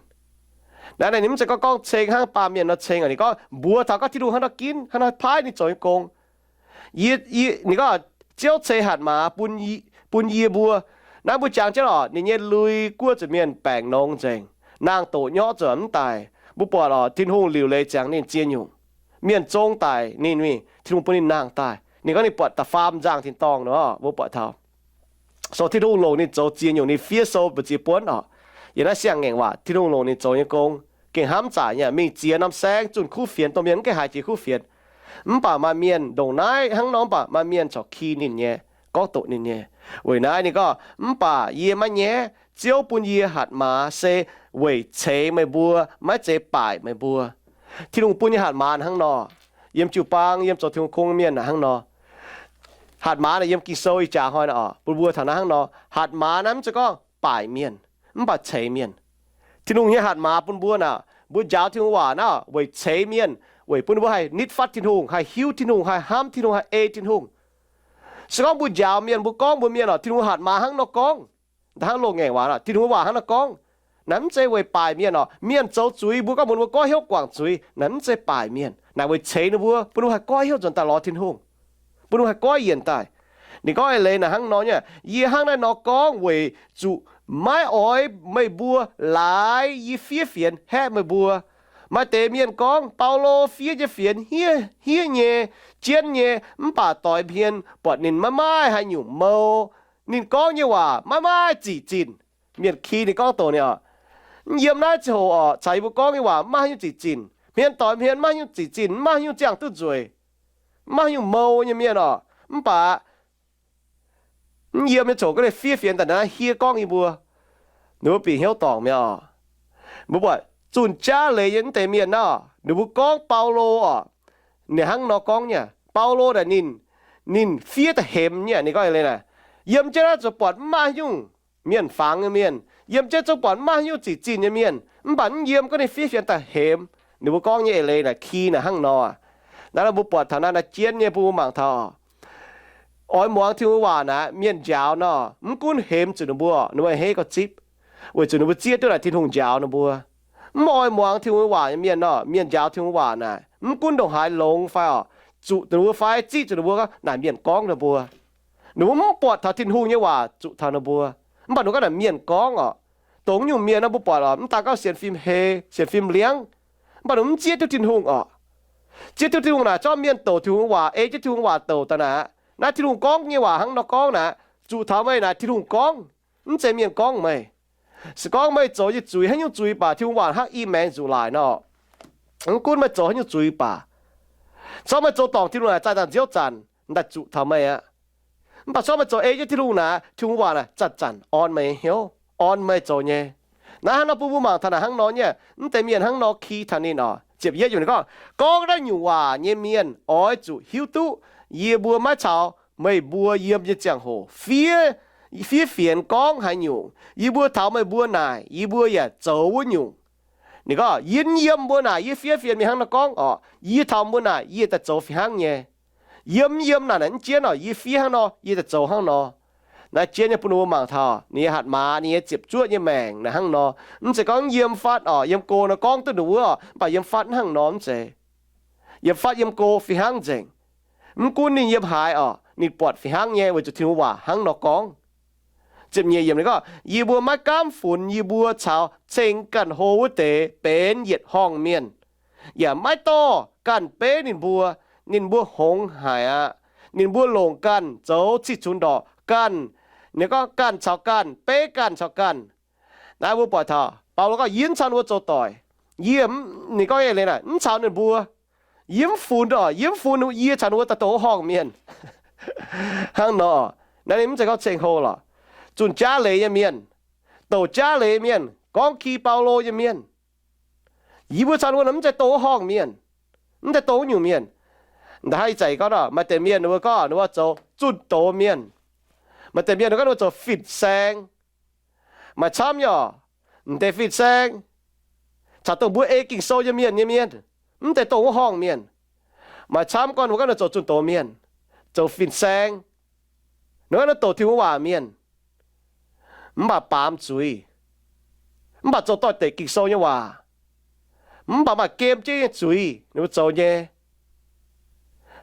Naaiv ninh mv zeiz gorngv gorngv ceng hnangv baamh mienh nor ceng oc. Ninh gorngv mbuox taux gorngv Tin-Hungh hnangv nor ginv, hnangv nor paaiv ninh zoux nyei gong. Yie, yie, ninh gorngv, Ziouv ceix hatc maaz bun, bun yie mbuo. Naaiv mbuo jangx jienv oc, ninh nyei lui guoqv zuqc mienh baengc nongx nzengc, naang-doqc nyorqv zuqc mv daic. Mbuo buatc oc, Tin-Hungh liuc leiz ziangx ninh ziex nyungc. Mienh zong daic ninh mingh, Tin-Hungh bun ninh nangh daaih. Ninh gorngv ninh buatc da'faam nzangh tin-dorngh nor, mbuo buatc taux so Tin-Hungh longc ninh zoux ziex nyungc, ninh fiev sou mbu'ziex buonv oc. Yiem naaiv siang-ngaengc waac, Tin-Hungh longc ninh zoux nyei gong gengh hnamv zaqc nyei, mingh ziex norm saengv zunh kuv fienx, dongh mienh mv gaengh haiz jiex kuv fienx. Mv baac maaih mienh ndongc naaiv hnangv nor, mv baac maaih mienh corc ki ninh nyei, gorngv doqc ninh nyei. Weic naaiv ninh gorngv, mv baac yie maiv nyaiv, Ziouv bun yie hatc maaz se weic ceix meih mbuo, maiv zeiz baaic meih mbuo. Tin-Hungh bun nyei hatc maaz hnangv nor, yiem jiu-baang, yiem zoux Tin-Hungh gong mienh hnangv nor. Hatc maaz naaic yiem Ging-Sou ih jaax hnoi naaic oc, bun mbuo taux naaiv hnangv nor, hatc maaz naaiv mv zeiz gorngv baaic mienh, mv baac ceix mienh. Tin-Hungh nyei hatc maaz bun mbuo naaic, mbuo njaaux Tin-Hungh waac naaiv weic ceix mienh, weic bun mbuo haih nitv fatv Tin-Hungh, haih hiuv Tin-Hungh, haih hnamv Tin-Hungh, haih ei Tin-Hungh. Se gorngv mbuo njaaux mienh, mbuo gorngv mbuox mienh oc, Tin-Hungh hatc maaz hnangv nor gorngv, hnangv loz-ngaengc waac, Tin-Hungh waac hnangv nor gorngv, naaiv mv zeiz weic baaic mienh oc. Mienh zoux zuiz, mbuo gorngv mbuox mbuo goiv hnyouv guangc zuiz, naaiv mv zeiz baaic mienh. Naaic weic ceix ninh mbuo, bun ninh mbuo haih goiv hnyouv nzuonx daaih lorz Tin-Hungh, bun ninh mbuo haih goiv yienc daaih. Ninh gorngv eix leiz naaic hnangv nor nyei, yie hnangv naaiv nor gorngv weic zuqc maiv oix meih mbuo laaix yie fiev fienx haeqv meih mbuo. Maaih deix mienh gorngv Baulo fiev nyei fienx hniev, hniev nyei, jienv nyei, mv baac doix hmien buatc ninh maiv maaih haaix nyungc mou. Ninh gorngv nyei waac maiv maaih zic zinh. Mienh ki ninh gorngv doqc ninh oc, yiem naaiv ziangh hoc oc, caux yie mbuo gorngv nyei waac maiv maaih haaix nyungc zic zinh. Hmien doix hmien maiv haaix nyungc zic zinh, maiv haaix nyungc ziangh duqv nzueic, maiv haaix nyungc mou nyei mienh oc. Mv baac mv yiem nyei coc gorngv ninh fiev fienx daaih naaiv hieh gorngv yie mbuo, ninh mbuo bieqc hnyouv dorngc mi'aqv oc. Mbuo buatc zunh jaav leiz nyei mv deix mienh naaiv, ninh mbuo gorngv Baulo oc, ninh hnangv nor gorngv nyei. Baulo naaic ninh, ninh fiev da'hemx nyei. Ninh gorngv eix leiz naaic, yiem jienv naaiv zungv buatc mv maaih haaix nyungc mienh fangx nyei mienh, yiem jienv zungv buatc mv maaih haaix nyungc zic zinh nyei mienh, mv baac mv yiem gorngv ninh fiev fienx da'hemx. Ninh mbuo gorngv nyei eix leiz naaic ki naaic hnangv nor. Naaiv mbuo buatc taux naaiv naaiv jienv nyei bun mbuo mangc taux oix muangx Tin-Hungh waac naaic, mienh njaaux nor, mv gunv hemx zuqc ninh mbuo, ninh mbuo hei gorx-zipv, weic zuqc ninh mbuo zieqv duqv naaic Tin-Hungh njaaux ninh mbuo. Mv oix muangx Tin-Hungh waac nyei mienh nor, mienh njaaux Tin-Hungh waac naaic, mv gunv ndongc haaix longx fai oc, zuqc ninh mbuo fai zieqv zuqc ninh mbuo gorngv naaic mienh gorngv ninh mbuo. Ninh mbuo mv buatc taux Tin-Hungh nyei waac zuqc taux ninh mbuo, mv baac ninh gorngv naaic mienh gorngv oc. Dongh nyungc mienh nor mbuo buatc oc, mv daan gorngv sienx fim hei, sienx fim liangv, mv baac ninh mv zieqv duqv Tin-Hungh oc. Zieqv duqv Tin-Hungh naaic, zorqv mienh douc Tin-Hungh waac, ei jienv Tin-Hungh waac douc daaih naaic, naaiv Tin-Hungh gorngv nyei waac hnangv nor gorngv naaic, zuqc taux meih naaic Tin-Hungh gorngv, mv zeiz mienh gorngv meih. Se gorngv meih zoux nyei zuiz haaix nyungc zuiz baac Tin-Hungh waac hnangv i maengx nzuqc laaic nor, mv gunv meih zoux haaix nyungc zuiz baac, zorqv meih zoux dorngc Tin-Hungh naaic zaih zanc nziouv zanc daaih zuqc taux meih aqv. Mv baac zorqv meih zoux ei jienv Tin-Hungh naaic, Tin-Hungh waac naaic zanc-zanc orn meih nyei hnyouv, orn meih zoux nyei. Naaiv hnangv nor bun mbuo mangc taux naaic hnangv nor nyei, mv deix mienh hnangv nor ki taux ninh oc. Ziepc yietv gorngv, gorngv naaiv nyungc waac nyei mienh oix zuqc hiuv duqv yie mbuo maiv caux meih mbuo yiem nyei ziangh hoc fiev, fiev fienx gorngv haaix nyungc, yie mbuo taux meih mbuo naaic yie mbuo yaac zoux wuov nyungc. Ninh gorngv, yie mv yiem mbuo naaic yie fiev fienx mingh hnangv nor gorngv oc. Yie taux mbuo naaic yie daaih zoux fih hnangv nyei. Yie mv yiem naaic naaic mv jienv oc, yie fiev hnangv nor yie daaih zoux hnangv nor. Naaiv jienv nyei bun ninh mbuo mangc taux ninh nyei hatc maaz, ninh nyei ziepc zuoqv nyei maengc naaic hnangv nor. Mv zeiz gorngv yiem fatv oc, yiem go nor gorngv duqv ninh wuov oc, mv baac yiem fatv hnangv nor mv zeiz. Yiem fatv yiem go fih hnangv nzengc. Mv gunv ninh yiem haaix oc, ninh buatc fih hnangv nyei weic zuqc Tin-Hungh waac hnangv nor gorngv. Ziepc nyeic yiemc ninh gorngv, yie mbuo maiv gaamv funx yie mbuo caux ceng ganh hlo wuov deix benx yietc horngh mienh, yaac maiv dorh ganh beiv ninh mbuo. Ninh mbuo hngongx haic aqv. Ninh mbuo longc ganh zoux ciqv cunx ndorqc ganh. Ninh gorngv ganh caux ganh, beiv ganh caux ganh. Naaiv mbuo buatc taux Baulo gorngv, yie mv caux ninh mbuo zoux doic. Yie, ninh gorngv eix leiz naaic, mv caux ninh mbuo. Yie mv funx oc, yie mv funx yie caux ninh mbuo daaih douc wuov horngh mienh. Hnangv nor, naaiv ninh mv zeiz gorngv ceng hlo lorqc. Zunh jaav leiz nyei mienh, douc jaav leiz mienh, gorngv ki Baulo nyei mienh, yie mbuo caux ninh mbuo mv zeiz douc wuov horngh mienh, mv zeiz douc wuov nyungc mienh. Ndaaih hnangv ih zanc gorngv, maaih deix mienh ninh mbuo gorngv ninh mbuo zoux zunh doz mienh. Maaih deix mienh ninh mbuo gorngv ninh mbuo zoux fin-saeng. Maaih camv nyei oc, m'deix fin-saeng caux dongh mbuo ei Ging-Sou nyei mienh nyei mienh, mv zeiz douc wuov horngh mienh. Maaih camv gorngv ninh mbuo gorngv ninh zoux zunh doz mienh, zoux fin-saeng, ninh gorngv ninh douc Tin-Hungh waac mienh, mv baac baamz zuiz, mv baac zoux doix-dekc Ging-Sou nyei waac, mv baac maaih gem jienv nyei zuiz ninh mbuo zoux nyei.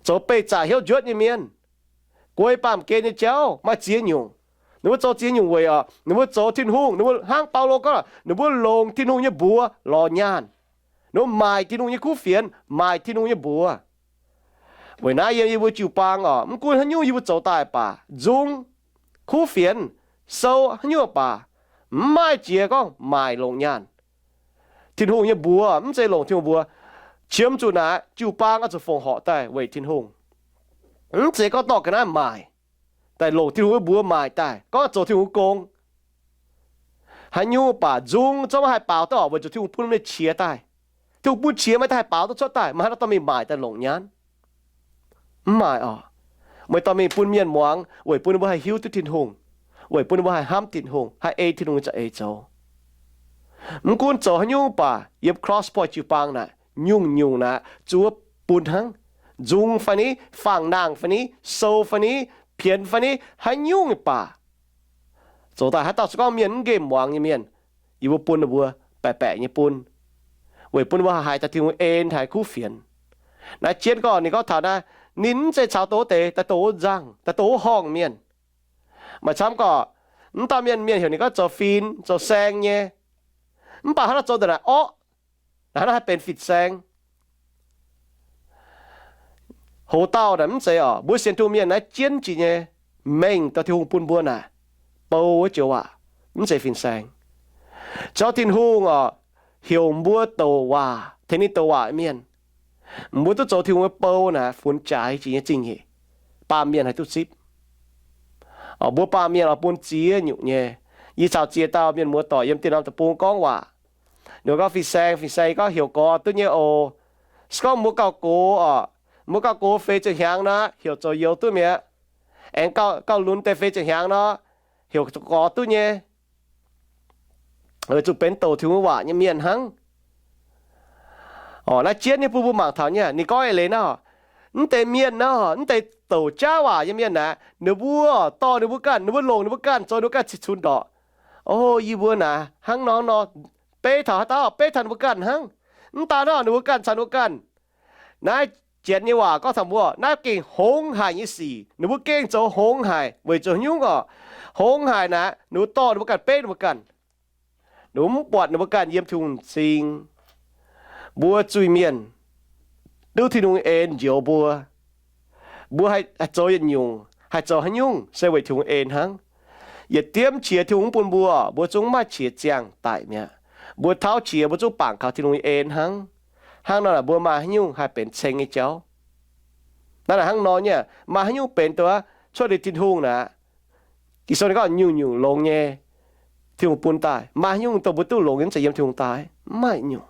Zoux beih zaqc hnyouv njuotv nyei mienh, guei baamh gen nyei jauv, maaih ziex nyungc. Ninh mbuo zoux ziex nyungc weic oc, ninh mbuo zoux Tin-Hungh, ninh mbuo hnangv Baulo gorngv, ninh mbuo longc Tin-Hungh nyei mbuox lorz nyaanh. Ninh mbuo maaic Tin-Hungh nyei kuv fienx, maaic Tin-Hungh nyei mbuox. Weic naaiv yiem yie mbuo jiu-baang oc, mv gunv haaix nyungc yie mbuo zoux daaih baac, nzung, kuv fienx, sou, haaix nyungc baac, mv maaih jiex gorngv maaic longc nyaanh. Tin-Hungh nyei mbuox mv zeiz longc Tin-Hungh mbuox. Qiemx zuqc naaic jiu-baang oix zuqc fongc horc daaih weic Tin-Hungh. Mv zeiz gorngv dorh ga'naaiv maaic daaih, longc Tin-Hungh nyei mbuox maaic daaih gorngv zoux Tin-Hungh gong. Haaix nyungc baac nzung zungv maiv haih baaux duqv oc, weic zuqc Tin-Hungh bun meih qiex daaih. Tin-Hungh bun qiex meih daaih haih baaux duqv cuotv daaih, meih hnangv naaiv dorh mingh maaic daaih longc nyaanh. Mv maaih oc. Meih dorh mingh bun mienh muangx weic bun ninh mbuo haih hiuv duqv Tin-Hungh, weic bun ninh mbuo haih hnamv Tin-Hungh, haih ei Tin-Hungh nyei za'eix zoux. Mv gunv zoux haaix nyungc baac yiem Cross Point jiu-baang naaic, nyungc-nyungc naaic zuov bun hnangv. Nzung fai ni, fangx-nangh fai ni, sou fai ni, pienx fai ni, haaix nyungc baac, zoux daaih haaix dauh se gorngv mienh mv nqemh muangx nyei mienh, yie mbuo bun ninh mbuo baeqc baeqc nyei bun, weic bun ninh mbuo haih haiz daaih Tin-Hungh en haiz kuv fienx. Naaiv jienv gorngv ninh gorngv taux naaiv, ninh mv zeiz caux douz deix daaih douz wuov nzangh, daaih douz wuov horngh mienh. Maaih camv gorngv mv dauh mienh, mienh heuc ninh gorngv zoux fin zoux saeng nyei, mv baac hnangv naaiv zoux ndongc naaic orqv, naaiv hnangv naaiv haih benx fin-saeng. Hoz dauh naaic mv zeiz oc. Mbuo sienx Tin-Hungh mienh naaiv jienv jiex nyei, mengh dauh Tin-Hungh bun mbuo naaic, bou wuov joux waac, mv zeiz fin-saeng. Caux Tin-Hungh oc, heuc mbuo douc waac, tengx ninh douc waac mienh. Mbuo duqv zoux Tin-Hungh nyei bou naaic funx jaaix jiex nyei zingh nyeic, baamh mienh haih duqv zipv. Mbuo baamh mienh oix bun ziex nyungc nyei. Yie caux ziex dauh mienh muoz-doic yiem dieh norm deic-bung gorngv waac. Ninh mbuo gorngv, Fin-saeng, fin-saeng, yie gorngv, heuc gorx duqv nyei oc. Se gorngv mbuo gauh gox oc, mbuo gauh gox feix ziepc hnyangx nor, heuc zoux youz duqv mi'aqv. Aengx gauh lunx deix feix ziepc hnyangx nor, heuc gorx duqv nyei. Weic zuqc benx douc Tin-Hungh waac nyei mienh hnangv. Naaiv jienv nyei bun mbuo mangc taux nyei. Ninh gorngv eix leiz nor, mv deix mienh nor, mv deix douc jaav waac nyei mienh naaic, ninh mbuo dorh ninh mbuo ganh, ninh mbuo longc ninh mbuo ganh zoux ninh mbuo ganh cih cunx ndorqc. O, yie mbuo naaic hnangv nor nor, beiv taux haaix dauh, beiv taux ninh mbuo ganh hnangv. Mv daan nor, ninh mbuo ganh caux ninh mbuo ganh. Naaiv Janx nyei waac gorngv taux mbuo, naaiv gengh hongx haic nyei sic. Ninh mbuo gengh zoux hongx haic weic zuqc haaix nyungc orqc? Hongx haic naaic, ninh mbuo dorh ninh mbuo ganh, beiv ninh mbuo ganh. Ninh mbuo mv buatc ninh mbuo ganh yiem Tin-Hungh m'zing. Mbuo zuiz-mienh, duqv Tin-Hungh en njoux mbuo. Mbuo haih zoux yietc nyungc, haih zoux haaix nyungc se weic Tin-Hungh en hnangv. Yietc diemv qiex Tin-Hungh mv bun mbuo, mbuo zungv mv maaih qiex ziangh daic mi'aqv. Mbuo tauv qiex mbuo zungv bangc kaux Tin-Hungh nyei en hnangv. Hnangv nor naaic mbuo maaih haaix nyungc haih benx ceng nyei jauv? Naaiv naaic hnangv nor nyei, maaih haaix nyungc benx dongh cuotv liuz Tin-Hungh naaic, Ging-Sou ninh gorngv nyungc-nyungc longx nyei, Tin-Hungh bun daaih. Maaih haaix nyungc dongh mbuo duqv longx nyei mv zeiz yiem Tin-Hungh daaih? Mv maaih nyungc.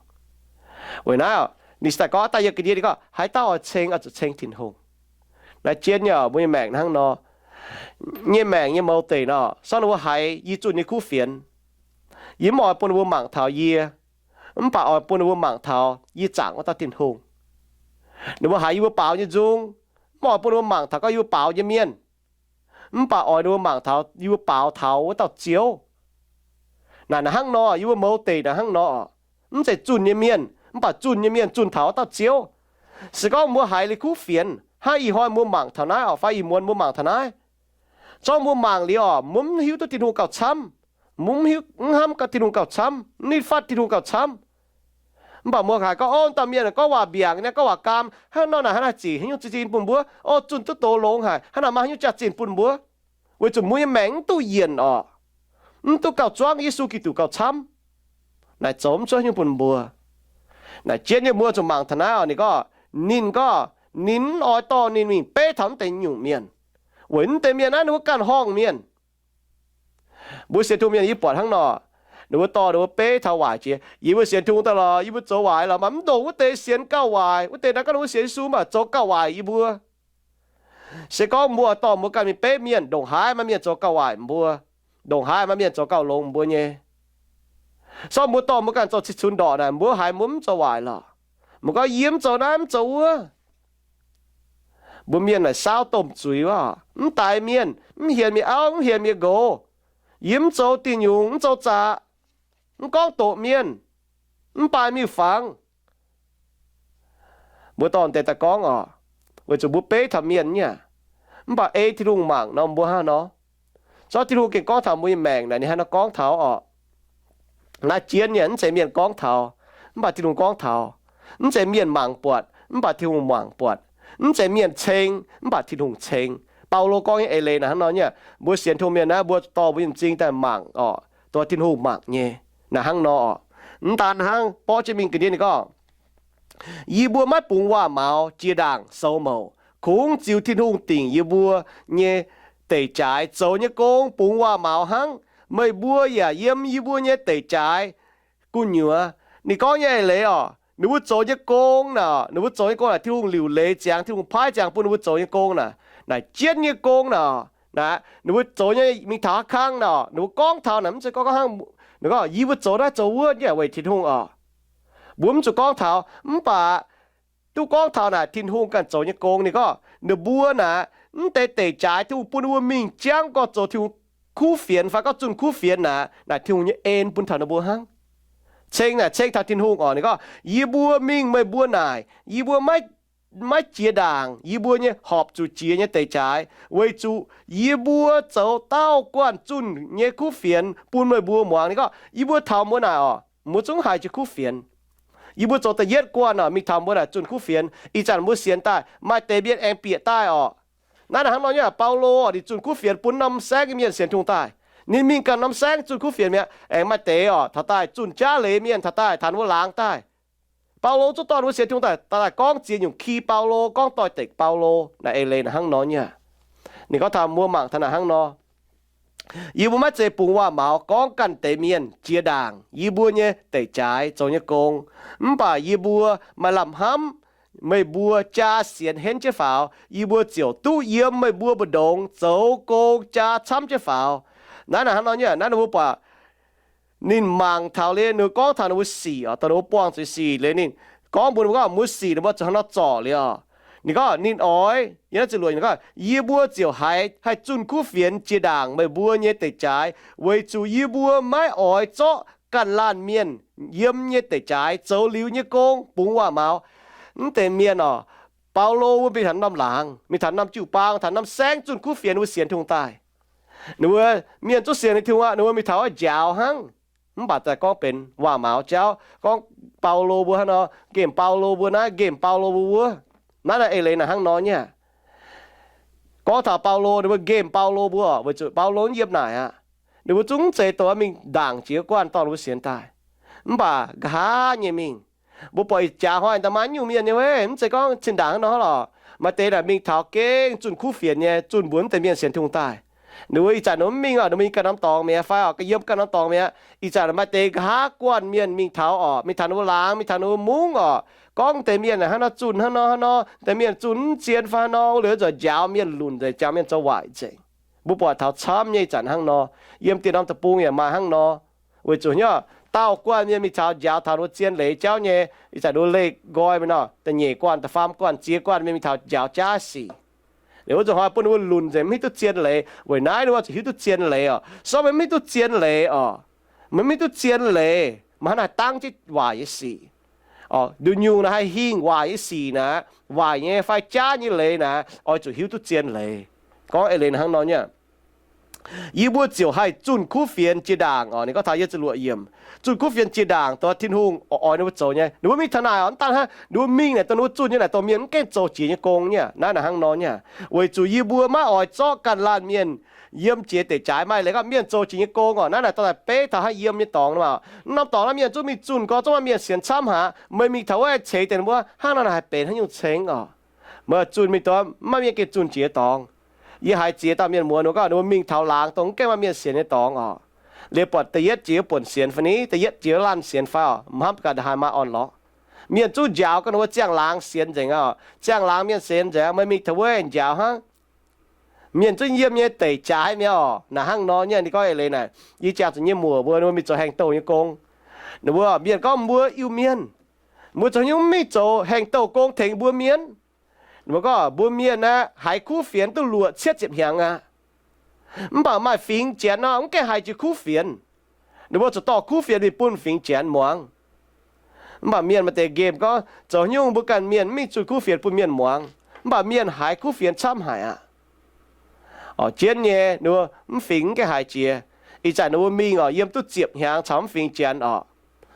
Weic naaiv ninh daaih gorngv daaih yiem ga'ndiev ninh gorngv haaix dauh oix ceng oix zuqc ceng Tin-Hungh. Naaiv jienv nyei mbuo nyei maengc hnangv nor, nyei maengc nyei mouz deic nor, sorng ninh mbuo haiz yie zunh nyei kuv fienx. Yie mv oix bun ninh mbuo mangc taux yie, mv baac oix bun ninh mbuo mangc taux yie zaangc wuov dauh Tin-Hungh. Ninh mbuo haiz yie mbuo baaux nyei nzung, mv oix bun ninh mbuo mangc taux gorngv yie mbuo baaux nyei mienh, mv baac oix ninh mbuo mangc taux yie mbuo baaux taux wuov dauh Ziouv. Naaic naaic hnangv nor, yie mbuo mouz deic naaic hnangv nor, mv zeiz zunh nyei mienh, mv baac zunh nyei mienh zunh taux wuov dauh Ziouv. Se gorngv mbuo haiz liuz kuv fienx, hnangv ih hnoi mbuo mangc taux naaiv orqc, fai ih muonz mbuo mangc taux naaiv, zorngv mbuo mangc liuz orqc, mbuo mv hiuv duqv Tin-Hungh gauh camv, mbuo mv hnamv Tin-Hungh gauh camv, mv nitv fatv Tin-Hungh gauh camv. Mv baac mbuo haiz gorngv, o, dauh mienh gorngv waac mbiaangc nyei, gorngv waac gaam, hnangv nor naaic hnangv naaic zic haaix nyungc zinh zinh bun mbuo, o, zunh duqv doz longx haic, hnangv naaic maaih haaix nyungc jaax-zinh bun mbuo? Weic zuqc mbuo nyei maengc mv duqv yienc orqc, mv duqv gauh zuangv Yesu Giduc gauh camv. Naaic zoux mv cuotv haaix nyungc bun mbuo. Naaic jienv nyei mbuo zuqc mangc taux naaiv orqc, ninh gorngv, ninh gorngv, ninh mv oix dorh ninh mingh beiv taux mv deix nyungc mienh, weic mv deix mienh naaiv ninh mbuo ganh horngh mienh. Mbuo sienx Tin-Hungh mienh yie buatc hnangv nor, ninh mbuo dorh ninh mbuo beiv taux waaic jiex. Yie mbuo sienx Tin-Hungh daaih lorqc, yie mbuo zoux waaic lorqc, mv ndongc wuov deix sienx gauh waaic, wuov deix naaiv gorngv ninh mbuo sienx Yesu mv baac zoux gauh waaic yie mbuo. Se gorngv mbuo dorh mbuo ganh mingh beiv mienh, ndongc haaix maaih mienh zoux gauh waaic mbuo, ndongc haaix maaih mienh zoux gauh longx mbuo nyei. Sorng mbuo dorh mbuo ganh zoux cih cunx ndorqc naaic, mbuo haiz mbuo mv zoux waaic lorqc. Mbuo gorngv, yie mv zoux naaiv mv zoux wuov. Mbuo mienh naaic saauv domh zuiz wuov, mv daix mienh, mv hienx mienh auv, mv hienx mienh nqox. Yie mv zoux diuh nyungc, mv zoux zaqc, mv gorngv doqc mienh, mv baaix miuc-fangx. Mbuo dorh deix daaih gorngv orqc, weic zuqc mbuo beiv taux mienh nyei aqv. Mv baac ei Tin-Hungh mangc nor mbuo hnangv nor, zorqv Tin-Hungh gengh gorngv taux mbuo nyei maengc naaic, ninh hnangv nor gorngv taux orqc. Naaiv jienv nyei mv zeiz mienh gorngv taux, mv baac Tin-Hungh gorngv taux. Mv zeiz mienh mangc buatc, mv baac Tin-Hungh mangc buatc. Mv zeiz mienh ceng, mv baac Tin-Hungh ceng. Baulo gorngv nyei eix leiz naaic hnangv nor nyei aqv. Mbuo sienx Tin-Hungh mienh naaiv, mbuo dorh mbuo nyei m'zing daaih mangc orqc, dorh Tin-Hungh mangc nyei. Naaic hnangv nor orqc. Mv daan hnangv, borqv jienv mingh ga'ndiev ninh gorngv, yie mbuo maiv bungx waac-maux jiex ndaangc soux mouc, kungx ziux Tin-Hungh dingc yie mbuo nyei deic jaaix zoux nyei gong bungx waac-maux hnangv. Meih mbuo yaac yiem yie mbuo nyei deic jaaix gu'nyuoz. Ninh gorngv nyei eix leiz orqc, ninh mbuo zoux nyei gong naaic, ninh mbuo zoux nyei gong naaic, Tin-Hungh liuc leiz ziangx, Tin-Hungh paaiv ziangx bun ninh mbuo zoux nyei gong naaic, naaic jienv nyei gong naaic, naaic ninh mbuo zoux nyei mingh taux haaix kang naaic, ninh mbuo gorngv taux naaic, mv zeiz gorngv hnangv, ninh gorngv, yie mbuo zoux naaiv zoux wuov nyei weic Tin-Hungh orqc. Mbuo mv zuqc gorngv taux, mv baac duqv gorngv taux naaic Tin-Hungh ganh zoux nyei gong. Ninh gorngv ninh mbuo naaic, mv deix deic jaaix Tin-Hungh bun ninh mbuo mingh jangv gorngv zoux Tin-Hungh kuv fienx fai gorngv zunh kuv fienx naaic, naaic Tin-Hungh nyei en bun taux ninh mbuo hnangv. Ceng naaic ceng taux Tin-Hungh orqc. Ninh gorngv, yie mbuo mingh meih mbuo naaic, yie mbuo maiv, maiv jiex ndaangc yie mbuo nyei horpc zuqc jiex nyei deic jaaix, weic zuqc yie mbuo zoux dauh guanh zunh nyei kuv fienx bun meih mbuo muangx. Ninh gorngv, yie mbuo taux mbuo naaic orqc, mbuo zungv haiz jiex kuv fienx. Yie mbuo zoux da'yietv guanh orqc, mingh taux mbuo naaic zunh kuv fienx. Ih zanc mbuo sienx daaih, maaih deix mienh aengx bieqc daaih orqc. Naaiv hnangv nor nyei aqv. Baulo orqc, ninh zunh kuv fienx bun norm saengv nyei mienh sienx Tin-Hungh daaih. Ninh mingh ganh norm saengv zunh kuv fienx mi'aqv. Aengx maaih deix orqc, taux daaih zunh jaav leiz mienh, taux daaih taux wuov laangz daaih. Baulo zungv dorh ninh mbuo sienx Tin-Hungh daaih, daaih gorngv ziex nyungc ki Baulo, gorngv doix-dekc Baulo. Naaiv eix leiz naaic hnangv nor nyei. Ninh gorngv taux mbuo mangc taux naaic hnangv nor, yie mbuo maiv zeiz bungx waac-maux gorngv ganh deix mienh jiex ndaangc yie mbuo nyei deic jaaix zoux nyei gong. Mv baac yie mbuo maaih lamh hnamv meih mbuo jaa sienx henv jienv faaux, yie mbuo ziouc duqv yiem meih mbuo mbu'ndongx zoux gong jaa camv jienv faaux. Naaiv naaic hnangv nor nyei. Naaiv ninh mbuo buatc ninh mangc taux liuz, ninh mbuo gorngv taux ninh mbuo sic oc, dongh ninh mbuo buangh zuqc sic liuz, ninh gorngv mbuox ninh mbuo gorngv, mbuo sic ninh mbuo zuqc hnangv nor zorc liuz oc. Ninh gorngv ninh oix, yie naaiv ziepc luoqc ninh gorngv, yie mbuo ziouc haiz haih zunh kuv fienx jiex ndaangc meih mbuo nyei deic jaaix, weic zuqc yie mbuo maiv oix zorqv ganh laanh mienh yiem nyei deic jaaix zoux liuz nyei gong bungx waac-maux. Mv deix mienh oc, Baulo wuov mingh taux norm laangz, mingh taux norm jiu-baang, taux norm saengv zunh kuv fienx wuov sienx Tin-Hungh daaih. Ninh mbuo mienh zungv sienx Tin-Hungh aqv, ninh mbuo mingh taux wuov njaaux hnangv. Mv baac daaih gorngv benx waac-maux jauv, gorngv Baulo mbuo hnangv nor, nqemh Baulo mbuo naaiv, nqemh Baulo mbuo wuov. Naaiv naaiv eix leiz naaic hnangv nor nyei. Gorngv taux Baulo, ninh mbuo nqemh Baulo mbuo weic zuqc Baulo mv yiem naaic aqv. Ninh mbuo zungv mv zeiz dongh mingh ndaangc jiex guanh dorh ninh mbuo sienx daaih. Mv baac nqa'haav nyei mingh, mbuo buatc ih jaax hnoi daaih maaih nyungc mienh nyei, mv zeiz gorngv zinh ndaangc hnangv nor lorqc. Maaih deix naaic mingh taux gengh zunh kuv fienx nyei, zunh mbuox mv deix mienh sienx Tin-Hungh daaih. Ninh mbuo ih zanc ninh mbuo mv mingh oc, ninh mbuo mingh ganh norm dorngx mi'aqv fai oc, yiem ganh norm dorngx mi'aqv. Ih zanc maaih deix nqa'haav guanh mienh mingh taux oc, mingh taux ninh mbuo laangz, mingh taux ninh mbuo mungv oc. Gorngv deix mienh hnangv nor zunh hnangv nor hnangv nor, deix mienh zunh mv zien fai hnangv nor, liuz nzuonx njaaux mienh lunc nzengc, jangx mienh zoux waaic nzengc. Mbuo buatc taux camv nyei ih zanc hnangv nor. Yiem dieh norm deic-bung yaac maaih hnangv nor. Weic zuqc hnyouv dauh guanh mienh mingh taux njaaux taux ninh mbuo zien leiz jauv nyei, ih zanc ninh mbuo leih nqoi mingh nor, da'nyeic guanh, da'faam guanh, ziex guanh mienh mingh taux njaaux jaav sic. Liuz wuov nzunc hnoi bun ninh mbuo lunc nzengc, mv hiuv duqv zien leiz. Weic naaiv ninh mbuo zuqc hiuv duqv zien leiz oc. Sortv meih mv hiuv duqv zien leiz oc, meih mv hiuv duqv zien leiz, meih hnangv naaiv dangv jienv waaic nyei sic. Nduqc nyungc naaic haih hingh waaic nyei sic naaic, waaic nyei fai jaav nyei leiz naaic, oix zuqc hiuv duqv zien leiz. Gorngv eix leiz hnangv nor nyei. Yie mbuo ziouc haih zunh kuv fienx jiex ndaangc oc. Ninh gorngv taux yiem ziepc luoqc yiemc, zunh kuv fienx jiex ndaangc dongh Tin-Hungh oix ninh mbuo zoux nyei. Ninh mbuo mingh taux naaic oc, mv dangh hnangv, ninh mbuo mingh naaic dongh ninh mbuo zunh nyei naaic dongh mienh mv gaengh zoux jiex nyei gong nyei. Naaiv naaic hnangv nor nyei. Weic zuqc yie mbuo maiv oix zorqv ganh laanh mienh yiem jiex deic jaaix. Maaih leiz gorngv mienh zoux jiex nyei gong oc, naaiv naaic dorh daaih beiv taux hnangv yiem nyei dorngx nor. Norm dorngx naaiv mienh zungv mingh zunh gorx, zungv maaih mienh sienx camv haic. Meih mingh taux wuov ceix deix ninh mbuo hnangv naaiv naaic haih benx haaix nyungc ceng oc. Meih zunh mingh dongh maiv maaih mienh gengh zunh jiex nyei dorngx. Yie haiz ziex dauh mienh muonz ninh mbuo gorngv ninh mbuo mingh taux laangz dongh mv gaengh maaih mienh sienx nyei dorngx oc. Liuz buatc da'yietv jiex wuov buonc sienx fai ni, da'yietv jiex wuov laanh sienx fai oc, mv hnamv gaax ndongc haaix maaih orn-lorqc. Mienh zungv njaaux gorngv ninh mbuo ziangh laangz sienx nzengc oc, ziangh laangz mienh sienx nzengc. Meih mingh taux wuov njaaux hnangv. Mienh zungv yiem nyei deic jaaix mi'aqv oc. Naaic hnangv nor nyei. Ninh gorngv eix leiz naaic, yie jangx zuqc nyei muoc mbuo, ninh mbuo mingh zoux haengh douh nyei gong. Ninh mbuo, mienh gorngv mbuo Iu-Mienh, mbuo zoux nyungc mv mingh zoux haengh douh gong tengx mbuo mienh. Ninh mbuo gorngv mbuo mienh aqv, haiz kuv fienx duqv luoqc cietv ziepc hnyangx aqv. Mv baac maaih fingx Janx nor, mv gaengh haiz jiex kuv fienx. Ninh mbuo zuqc dorh kuv fienx mingh bun fingx Janx muangx. Mv baac mienh maaih deix nqemh gorngv zoux nyungc mbuo ganh mienh mv mingh zunh kuv fienx bun mienh muangx, mv baac mienh haiz kuv fienx camv haic aqv. Oc, jienv nyei, ninh mbuo mv fingx mv gaengh haiz jiex. Ih zanc ninh mbuo mingh oc, yiem duqv ziepc hnyangx caux mv fingx Janx oc.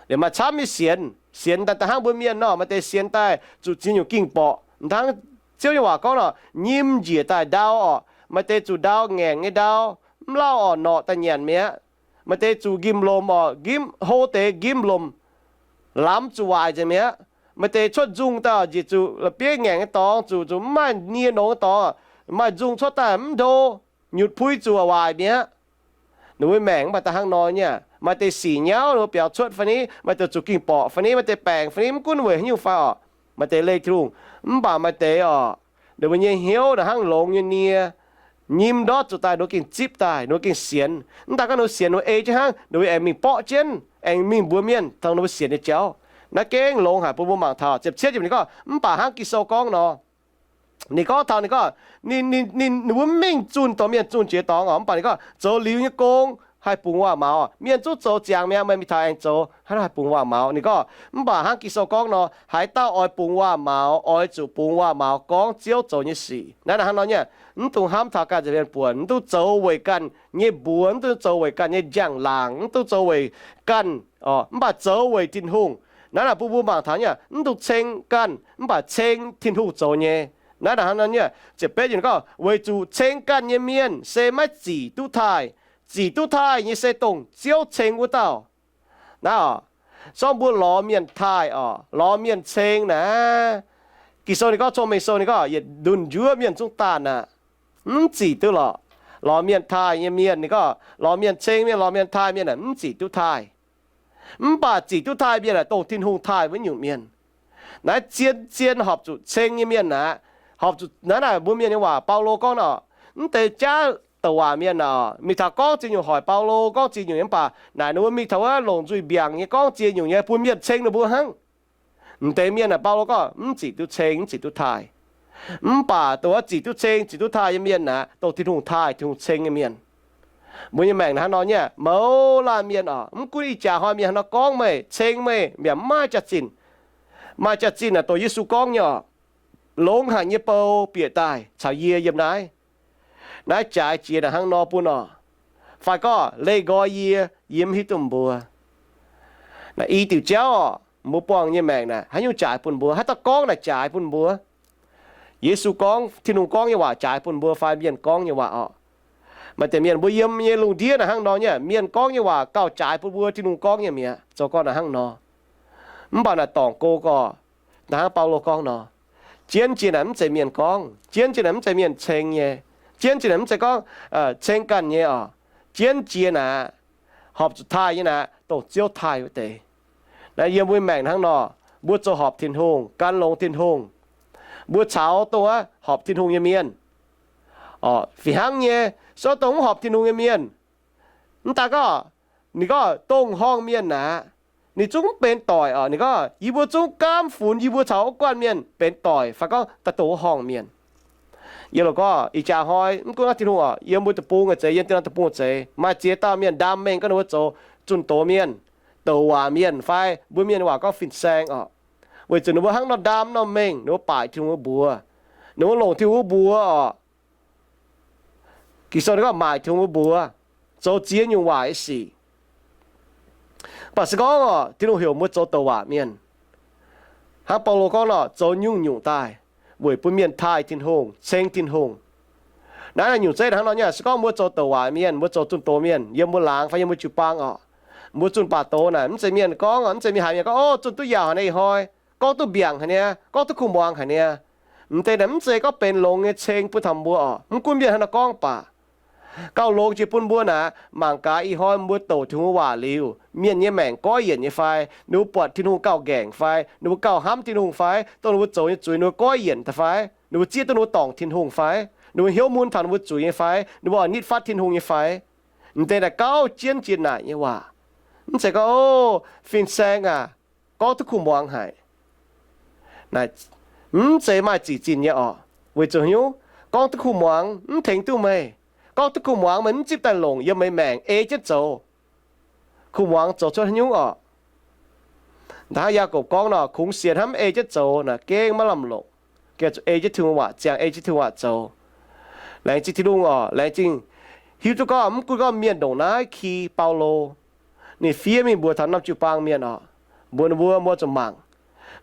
Liuz maaih camv nyei sienx, sienx daaih hnangv mbuo mienh nor, maaih deix sienx daaih zuqc ziex nyungc ging-borqc. Hnangv Ziouv nyei waac gorngv nor, nyim njiec daaih ndau oc. Maaih deix zuqc ndau ngaengc nyei ndau, mv lauh oc, norqc daaih nyanc mi'aqv. Maaih deix zuqc nqimh lomc oc, nqimh, hlo deix nqimh lomc, lamz zuqc waaic nzengc mi'aqv. Maaih deix cuotv nzung daaih oc, njiec zuqc la'bieiv ngaengc nyei dorngx, zuqc, zuqc mv maaih nie nongx nyei dorngx, maaih nzung cuotv daaih mv ndo, nyutc pui zuqc waaic mi'aqv. Ninh mbuo maengc mv baac daaih hnangv nor nyei. Maaih deix sic nyauv ninh mbuo biaux cuotv fai ni, maaih deix zuqc ging-borqc fai ni, maaih deix baengc fai ni, mv gunv weic haaix nyungc fai oc. Maaih deix leih Tin-Hungh, mv baac maaih deix oc, ninh mbuo nyei hnyouv naaic hnangv longx nyei nie, nyim ndortv zuqc daaih ninh mbuo gengh zipv daaih, ninh mbuo gengh sienx. Mv daaih gorngv ninh mbuo sienx, ninh mbuo ei jienv hnangv, ninh mbuo aengx mingh borqv jienv, aengx mingh mbuox mienh dongh ninh mbuo sienx nyei jauv. Naaiv gengh longx haic bun mbuo mangc taux. Ziepc cietv yiemc ninh gorngv, mv baac hnangv Ging-Sou gorngv nor, ninh gorngv taux, ninh gorngv, ninh, ninh, ninh, ninh mbuo mv mingh zunh dongh mienh zunh jiex dorngx oc. Mv baac ninh gorngv zoux liuz nyei gong haih bungx waac-maux. Mienh zungv zoux ziangx mi'aqv, meih mingh taux aengx zoux, hnangv naaiv haih bungx waac-maux. Ninh gorngv, mv baac hnangv Ging-Sou gorngv nor, haaix dauh oix bungx waac-maux, oix zuqc bungx waac-maux gorngv Ziouv zoux nyei sic. Naaiv naaic hnangv nor nyei. Mv dungx hnamv taux ganh nza'hmien buonc, mv dungx zoux weic ganh nyei mbuox, mv dungx zoux weic ganh nyei njang-laangc, mv dungx zoux weic ganh, mv baac zoux weic Tin-Hungh. Naaiv naaic bun mbuo mangc taux nyei, mv dungx ceng ganh, mv baac ceng Tin-Hungh zoux nyei. Naaiv naaic hnangv nor nyei. Ziepc betv yiemc gorngv, weic zuqc ceng ganh nyei mienh se maiv zic duqv taaih. Zic duqv taaih nyei se dongh Ziouv ceng wuov dauh. Naaiv oc, Sorng mbuo lorz mienh taaih oc, lorz mienh ceng naaic, Ging-Sou ninh gorngv, Cong-Mengh Sou ninh gorngv, yietc ndunh njuov mienh zungv daanh aqv. Mv zic duqv lorqc. Lorz mienh taaih nyei mienh, ninh gorngv lorz mienh ceng mienh, lorz mienh taaih mienh aeqv, mv zic duqv taaih. Mv baac zic duqv taaih mienh aeqv, dongh Tin-Hungh taaih wuov nyungc mienh. Naaiv zien-zien horpc zuqc ceng nyei mienh aqv. Horpc zuqc naaiv, naaiv mbuo mienh nyei waac Baulo gorngv nor, mv deix jaav douc waac mienh aeqv, mingh taux gorngv ziex nyungc hoic Baulo gorngv ziex nyungc nyei, mv baac naaic ninh mbuo mingh taux wuov longc nzuih mbiaangc nyei gorngv ziex nyungc nyei bun mienh ceng ninh mbuo hnangv. M'deix mienh aeqv, Baulo gorngv mv zic duqv ceng, mv zic duqv taaih. Mv baac dongh wuov zic duqv ceng, zic duqv taaih nyei mienh aeqv, dongh Tin-Hungh taaih, Tin-Hungh ceng nyei mienh. Mbuo nyei maengc hnangv nor nyei, mouz laanh mienh oc, mv gunv ih jaax hnoi mienh hnangv nor gorngv meih, ceng meih, mbiaauc mv maaih jaax-zinh. Maaih jaax-zinh aeqv, dongh Yesu gorngv nyei oc, longx haic nyei bou bieqc daaih caux yie yiem naaiv. Naaiv jaaix jiex naaic hnangv nor bun oc. Fai gorngv leih nqoi yie, yie mv hiuv duqv mbuo. Naaic i diuc jauv oc, mbuo buangh nyei maengc naaic haaix nyungc jaaix bun mbuo? Haaix dauh gorngv naaic jaaix bun mbuo? Yesu gorngv, Tin-Hungh gorngv nyei waac jaaix bun mbuo fai mienh gorngv nyei waac oc? Maaih deix mienh mbuo yiem nyei lungh ndiev naaic hnangv nor nyei, mienh gorngv nyei waac gauh jaaix bun mbuo, Tin-Hungh gorngv nyei mi'aqv, zoux gorngv naaic hnangv nor. Mv baac naaic dorngc go gorqv, naaic hnangv Baulo gorngv nor, jienv jiex naaic mv zeiz mienh gorngv, jienv jiex naaic mv zeiz mienh ceng nyei, jienv jiex naaic mv zeiz gorngv ceng ganh nyei oc. Jienv jiex naaic, horpc zuqc taaih nyei naaic, dongh Ziouv taaih wuov deix. Naaiv yiem mbuo maengc hnangv nor, mbuo zoux horpc Tin-Hungh, gan longx Tin-Hungh, mbuo caux dongh wuov horpc Tin-Hungh nyei mienh. Fih hnangv nyei, se gorngv dongh mv horpc Tin-Hungh nyei mienh, mv daaih gorngv, ninh gorngv dongh horngh mienh naaic, ninh zungv mv benx doic oc. Ninh gorngv yie mbuo zungv gaamv funx yie mbuo caux wuov guanh mienh benx doic, fai gorngv daaih dongh wuov horngh mienh. Yie loc gorngv ih jaax hnoi mv gunv naaiv Tin-Hungh oc, yiem mbuo deic-bung nyei zeix, yiem dieh norm deic-bung nyei zeix, maaih ziex dauh mienh ndaam mengh gorngv ninh mbuo zoux zunh doz mienh, douc waac mienh, fai mbuo mienh waac gorngv fin-saeng oc. Weic zuqc ninh mbuo hnangv nor ndaam nor mengh, ninh mbuo baaic Tin-Hungh wuov mbuox, ninh mbuo longc Tin-Hungh wuov mbuox oc. Ging-Sou ninh gorngv maaic Tin-Hungh wuov mbuox, zoux ziex nyungc waaic nyei sic. Mv baac se gorngv oc, Tin-Hungh heuc mbuo zoux douc waac mienh, hnangv Baulo gorngv nor, zoux nyungc-nyungc daaih weic bun mienh taaih Tin-Hungh, ceng Tin-Hungh. Naaiv naaic nyungc zeiv hnangv nor nyei. Se gorngv mbuo zoux douc waac mienh, mbuo zoux zunh doz mienh yiem mbuo laangz fai yiem mbuo jiu-baang oc, mbuo zunh baac doz naaic mv zeiz mienh gorngv oc, mv zeiz mienh haiz mienh gorngv, O, zunh duqv yaauc haic niaa ih hnoi, gorngv duqv mbiaangc haic niaa, gorngv duqv kuh muangx haic niaa. M'deix naaic mv zeiz gorngv benx longx nyei ceng bun taux mbuo oc. Mv gunv mienh haaix nor gorngv baac, gauh longx jiex bun mbuo naaic, mangc gaax ih hnoi mbuo douc Tin-Hungh waac liuz, mienh nyei maengc goiv yienc nyei fai, ninh mbuo buatc Tin-Hungh gauh nqaengc fai, ninh mbuo gauh hnamv Tin-Hungh fai, dongh ninh mbuo zoux nyei zuiz ninh mbuo goiv yienc daaih fai, ninh mbuo zieqv duqv ninh mbuo dorngc Tin-Hungh fai, ninh mbuo hnyouv mun taux ninh mbuo zuiz nyei fai, ninh mbuo oix nitv fatv Tin-Hungh nyei fai. M'deix naaic gauh jienv jiex naaic nyei waac. Mv zeiz gorngv, O, fin-saeng aac, gorngv duqv kuh muangx haic. Naaic mv zeiz maaih zic zinh nyei oc. Weic zuqc haaix nyungc? Gorngv duqv kuh muangx mv tengx duqv meih. Gorngv duqv kuh muangx meih mv zipv daaih longc yiem meih maengc ei jienv zoux. Kuh muangx zoux cuotv haaix nyungc oc? Hnangv Yaagorpc gorngv nor, kungx sienx hnamv ei jienv zoux naaic gengh maiv lamh longc. Gengh zuqc ei jienv Tin-Hungh waac ziangh, ei jienv Tin-Hungh waac zoux. Laengz zingh Tin-Hungh oc. Laengz zingh hiuv duqv gorngv mv gunv gorngv mienh ndongc naaiv ki Baulo, ninh fiev mingh mbuox taux norm jiu-baang mienh oc, mbuox ninh mbuo, Mbuo zuqc mangc,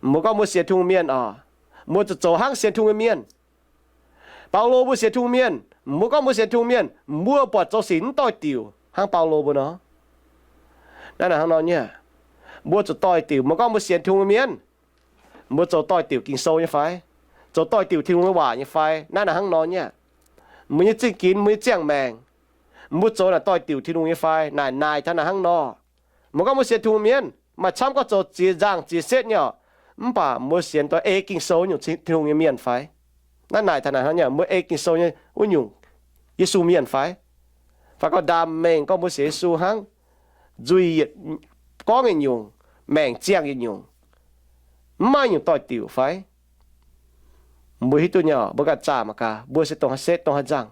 mbuo gorngv mbuo sienx Tin-Hungh mienh oc, mbuo zuqc zoux hnangv sienx Tin-Hungh nyei mienh. Baulo mbuo sienx Tin-Hungh mienh, mbuo gorngv mbuo sienx Tin-Hungh mienh, mbuo buatc zoux sic mv doix-diuc hnangv Baulo mbuo nor. Naaiv naaic hnangv nor nyei. Mbuo zuqc doix-diuc, mbuo gorngv mbuo sienx Tin-Hungh mienh, mbuo zoux doix-diuc Ging-Sou nyei fai? Zoux doix-diuc Tin-Hungh nyei waac nyei fai? Naaiv naaic hnangv nor nyei. Mbuo nyei zingh ginx, mbuo nyei ziangh maengc, mbuo zoux naaic doix-diuc Tin-Hungh nyei fai? Naaic naaic taux naaic hnangv nor. Mbuo gorngv mbuo sienx Tin-Hungh mienh, maaih camv gorngv zoux ziex nzangh ziex setv nyei oc, mv baac mbuo sienx doix ei Ging-Sou nyungc Tin-Hungh nyei mienh fai? Naaiv naaic taux naaic hnangv nyei, mbuo ei Ging-Sou nyei wuov nyungc Yesu mienh fai? Fai gorngv ndaam mengh gorngv mbuo sienx Yesu hnangv, nzuih yietc gorngv yietc nyungc, maengc ziangh yietc nyungc, mv maaih nyungc doix-diuc fai? Mbuo hiuv duqv nyei oc, mbuo ganh zaah mangc gaax, mbuo se dongh haaix setv, dongh haaix nzangh.